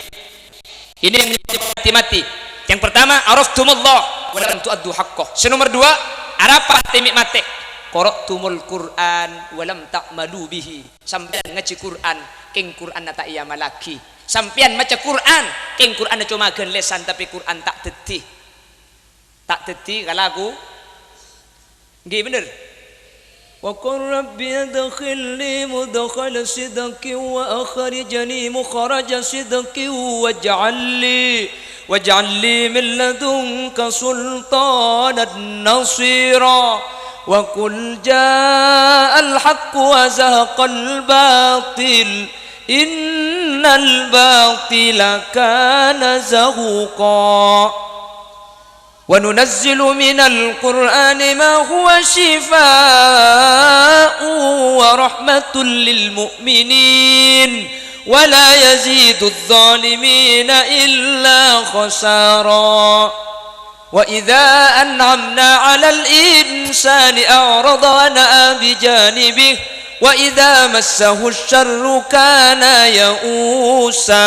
Ini yang mesti mati-mati. Yang pertama, araftumullah wa lam tu'addu haqqah. Sè nomer duwâ', arapa atè mè' matè? Qara'tumul Qur'an wa lam ta'malu bihi. Sampèyan ngajhi Qur'an, kèng Qur'anna ta' èamallaghi. Sampèyan maca Qur'an, kèng Qur'anna coma ghân lèsan, tapè Qur'an ta' dhâddhi. Ta' dhâddhi kalaku. Ènggi bhender. Wa qul rabbi adkhilni mudkhala sidqin wa akhrijni mukhraja sidqin waj'al li, waj'al li min ladunka sultanan nasira. Wa qul ja'al haqqu wa zahaqal batil, innal batila kana zahuqa. Wa nunazzilu minal Qur'ani ma huwa shifaa'un wa rahmatun lil mu'minin, wa la yazidudz zalimina illa khasara. Wa idza an'amna 'alal insani a'rada wa na'a bi janibihi, wa idza massahu syarru kana ya'usa.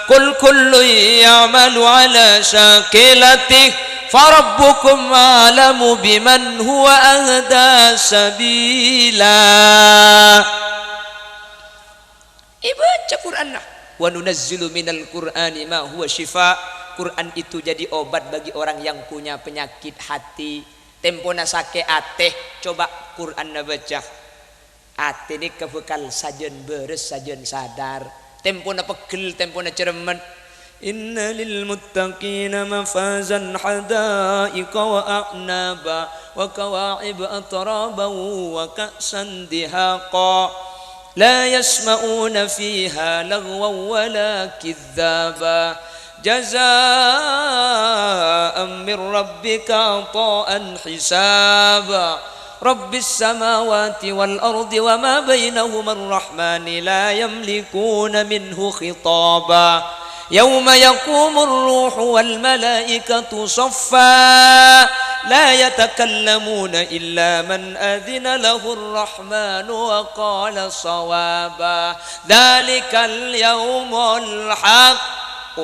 Qul kullun ya'malu 'ala syakilatihi, farabbukum a'lamu biman huwa ahda sabila. Èbâca Qur'anna. Wa nunazzilu minal Qur'ani ma huwa syifa. Qur'an itu jadi obat bagi orang yang punya penyakit hati. Tempona sakè' atè, coba Qur'anna bâca. Atè nèka bhâkal sajân bârâs, sajân sadar. Tempona pegghel, tempona cerremmet. Inna lil muttaqina mafazan hada'iqa wa a'naba wa kawa'iba atraba wa ka'san dihaqa. La yasma'una fiha laghwan wa la kidzaba. Jaza'an min rabbika ata'an hisaba. Rabbis samawati wal ardi wa ma bainahuma ar-rahmani la yamlikuna minhu khitaba. Yauma yaqumur ruhu wal malaikatu saffa. La yatakallamuna illa man adzina lahur rahmanu wa qala shawaba. Dzalikal yaumul haqq.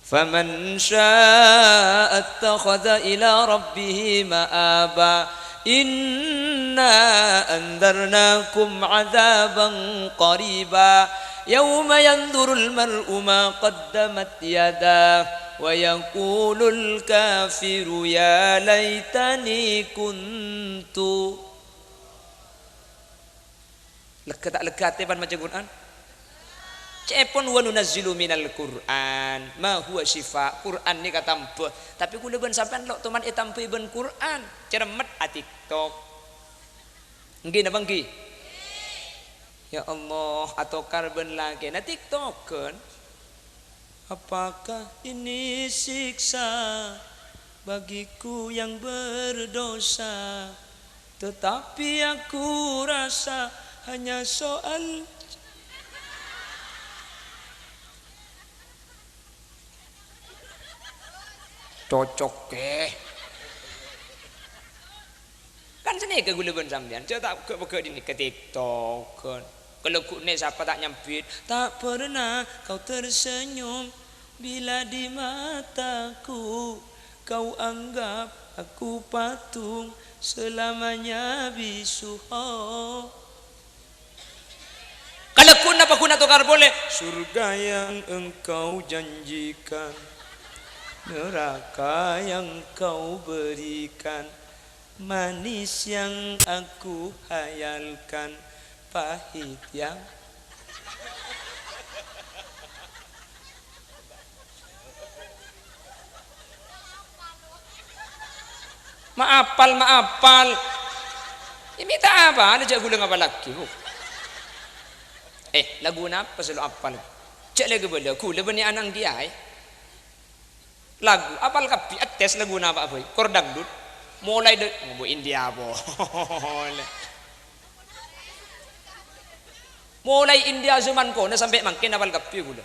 Faman syaa'a ittakhadza ila rabbihi ma'aba. إنا أنذرناكم عذابا قريبا يوم ينظر المرء ما قدمت يداه ويقول الكافر يا ليتني كنت. Lega ta' lega atè pan maca Qur'an? Ca'èpon, "Wa nunazzilu minal Qur'an ma huwa syifa." Qur'an nèka tamba. Tapè kaulâ bân sampèyan lo' toman ètambâi bân Qur'an. Cermet a-TikTok. Èngghi napa èngghi? Ya Allah, atokar bân lakèna TikTok-an. Apakah ini siksa bagiku yang berdosa? Tetapi aku rasa hanya soal cocok, eh. Kan sanèka kaulâ bân sampèyan, jhâ' ta' pegghâ'-pegghâ' dinèka TikTok-an. Kalagghuna sapa ta' nyambit, "Tak pernah kau tersenyum bila di mataku, kau anggap aku patung selamanya bisu." Ho. Kalagghuna paghun atokar polè, "Surga yang engkau janjikan, neraka yang kau berikan, manis yang aku hayalkan, pahit yang." Ma' apal, ma' apal. Iyâ, mè' ta' apal, jhâ' kaulâ ngapallaghi, Bu. Eh, lagu napa sè lo' apal? Jhâ' lè kabâlâ, kaulâ bânnè ana' ènggi aè. Lagu, apal kabbhi, ètes lagu napa bhâi? Kor dangdut. Molaè dâ-, oh, Bu, India, Bu. Molaè India zaman kono sampè' mangkèn apal kabbhi kaulâ.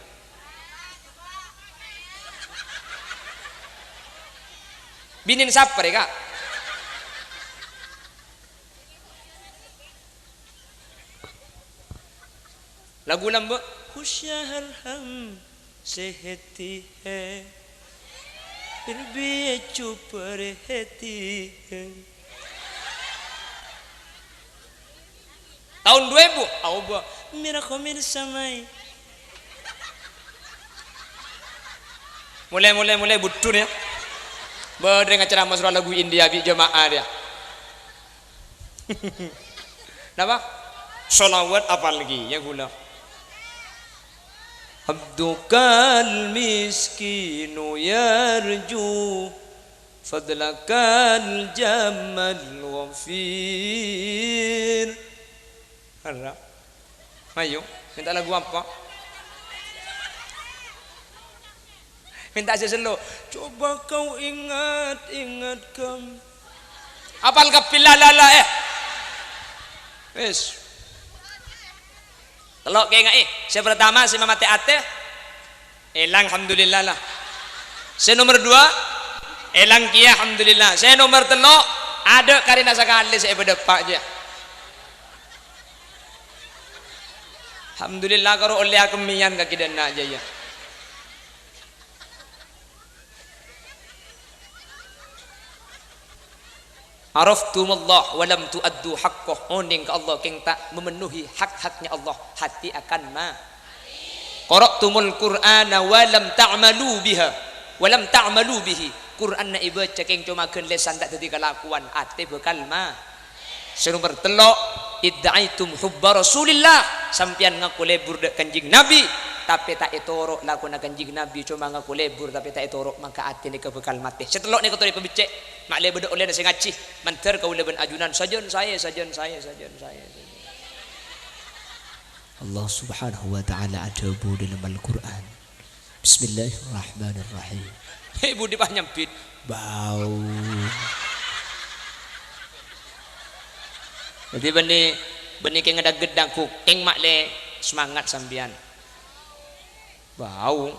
Binèna sapa rè, Ka'? Lagu lambâ'. Khusyahar ham seheti he. Pirbi ecu perheti he. Taon du èbu, aobâ. Mira khomir samai. Mulai, mulai, mulai, budun, ya. Bâdâ ngaceramah surah lagu India, bi' jamaah, ya. Napa? Sholawat apal lagi, ya, kaulâ. Abdukal miskinu yarju fadlakal jammal wafir. Harap. Ayo, mènta lagu apa? Mènta sè sello'. Coba kau ingat-ingat kam-, apal kabbhi la, la, la, eh. Wis. Tello' kènga'è. Sè pertama, sè mamatè atè, èlang, alhamdulillah, la. Sè nomer dua, èlang kèya, alhamdulillah. Sè nomer tello', adâ' karèna sakalè sè èpadâpa' jiyâ. Alhamdulillah, karo ollè akemmèyan ka kèdâna jiyâ. Araftumullah wa lam tu'addu haqqah. Onèng ka Allah, kèng ta' memenuhi hak-haknya Allah. Hati akan ma-, qara'tumul Qur'ana wa lam ta'malu biha, wa lam ta'malu bihi. Qur'anna èbâca, kèng coma ghân lèsan, ta' dhâddhi kalakowan, atè bhâkal ma-, Sè nomer tello', idda'aitum hubba Rasulillah, sampèyan ngako lebur dâ' Kanjeng Nabi, tapè ta' ètoro' lakona Kanjeng Nabi, coma ngako lebur tapè ta' ètoro', mangka atè nèka bhâkal matè. Sè tello' nèka torè pabhecce', ma'lè bâdâ ollèna sè ngajhi, mandhâr kaulâ bân ajunan sajân saè, sajân saè, sajân saè, sajân. Allah Subhanahu wa Ta'ala adhâbu dâlem Al-Qur'an, "Bismillahirrahmanirrahim." È, budi pas nyambit. Bau. Dhâddhi bânnè, bânnè kèng ngedhak-gedhak, kèng ma'lè semangat sampèyan. Bau.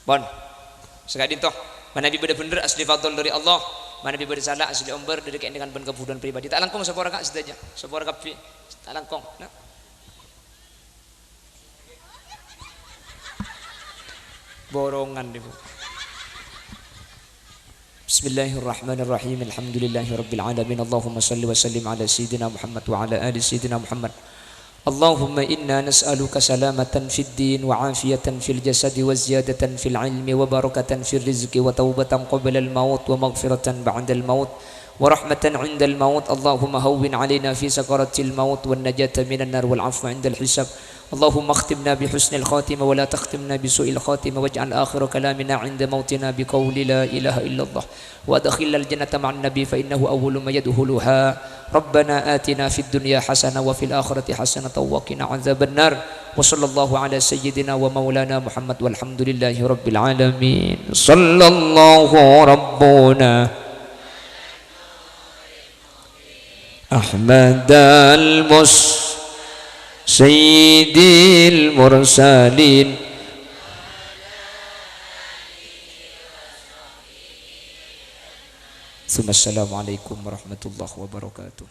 Pon. Saka'dinto. Manabi bâdâ bhendher asli fadl dâri Allah, manabi bâdâ sala asli ombâr dâri kaèndengan bân kabudhuwân pribadi. Ta' langkong sapora ka' sadhâjâ. Sapora kabbhi. Ta' langkong. Nah. Borongan, Ibu. بسم الله الرحمن الرحيم. الحمد لله رب العالمين. اللهم صل وسلم على سيدنا محمد وعلى آل سيدنا محمد. اللهم إنا نسألك سلامة في الدين وعافية في الجسد وزيادة في العلم وبركة في الرزق وتوبة قبل الموت ومغفرة بعد الموت ورحمة عند الموت. اللهم هون علينا في سكرات الموت والنجاة من النار والعفو عند الحساب. اللهم اختمنا بحسن الخاتمة ولا تختمنا بسوء الخاتمة، واجعل آخر كلامنا عند موتنا بقول لا إله إلا الله، وأدخلنا الجنة مع النبي فإنه أول ما يدخلها. ربنا آتنا في الدنيا حسنة وفي الآخرة حسنة وقنا عذاب النار. وصلى الله على سيدنا ومولانا محمد والحمد لله رب العالمين. صلى الله ربنا أحمد المس سيد المرسلين. ثم السلام عليكم ورحمة الله وبركاته.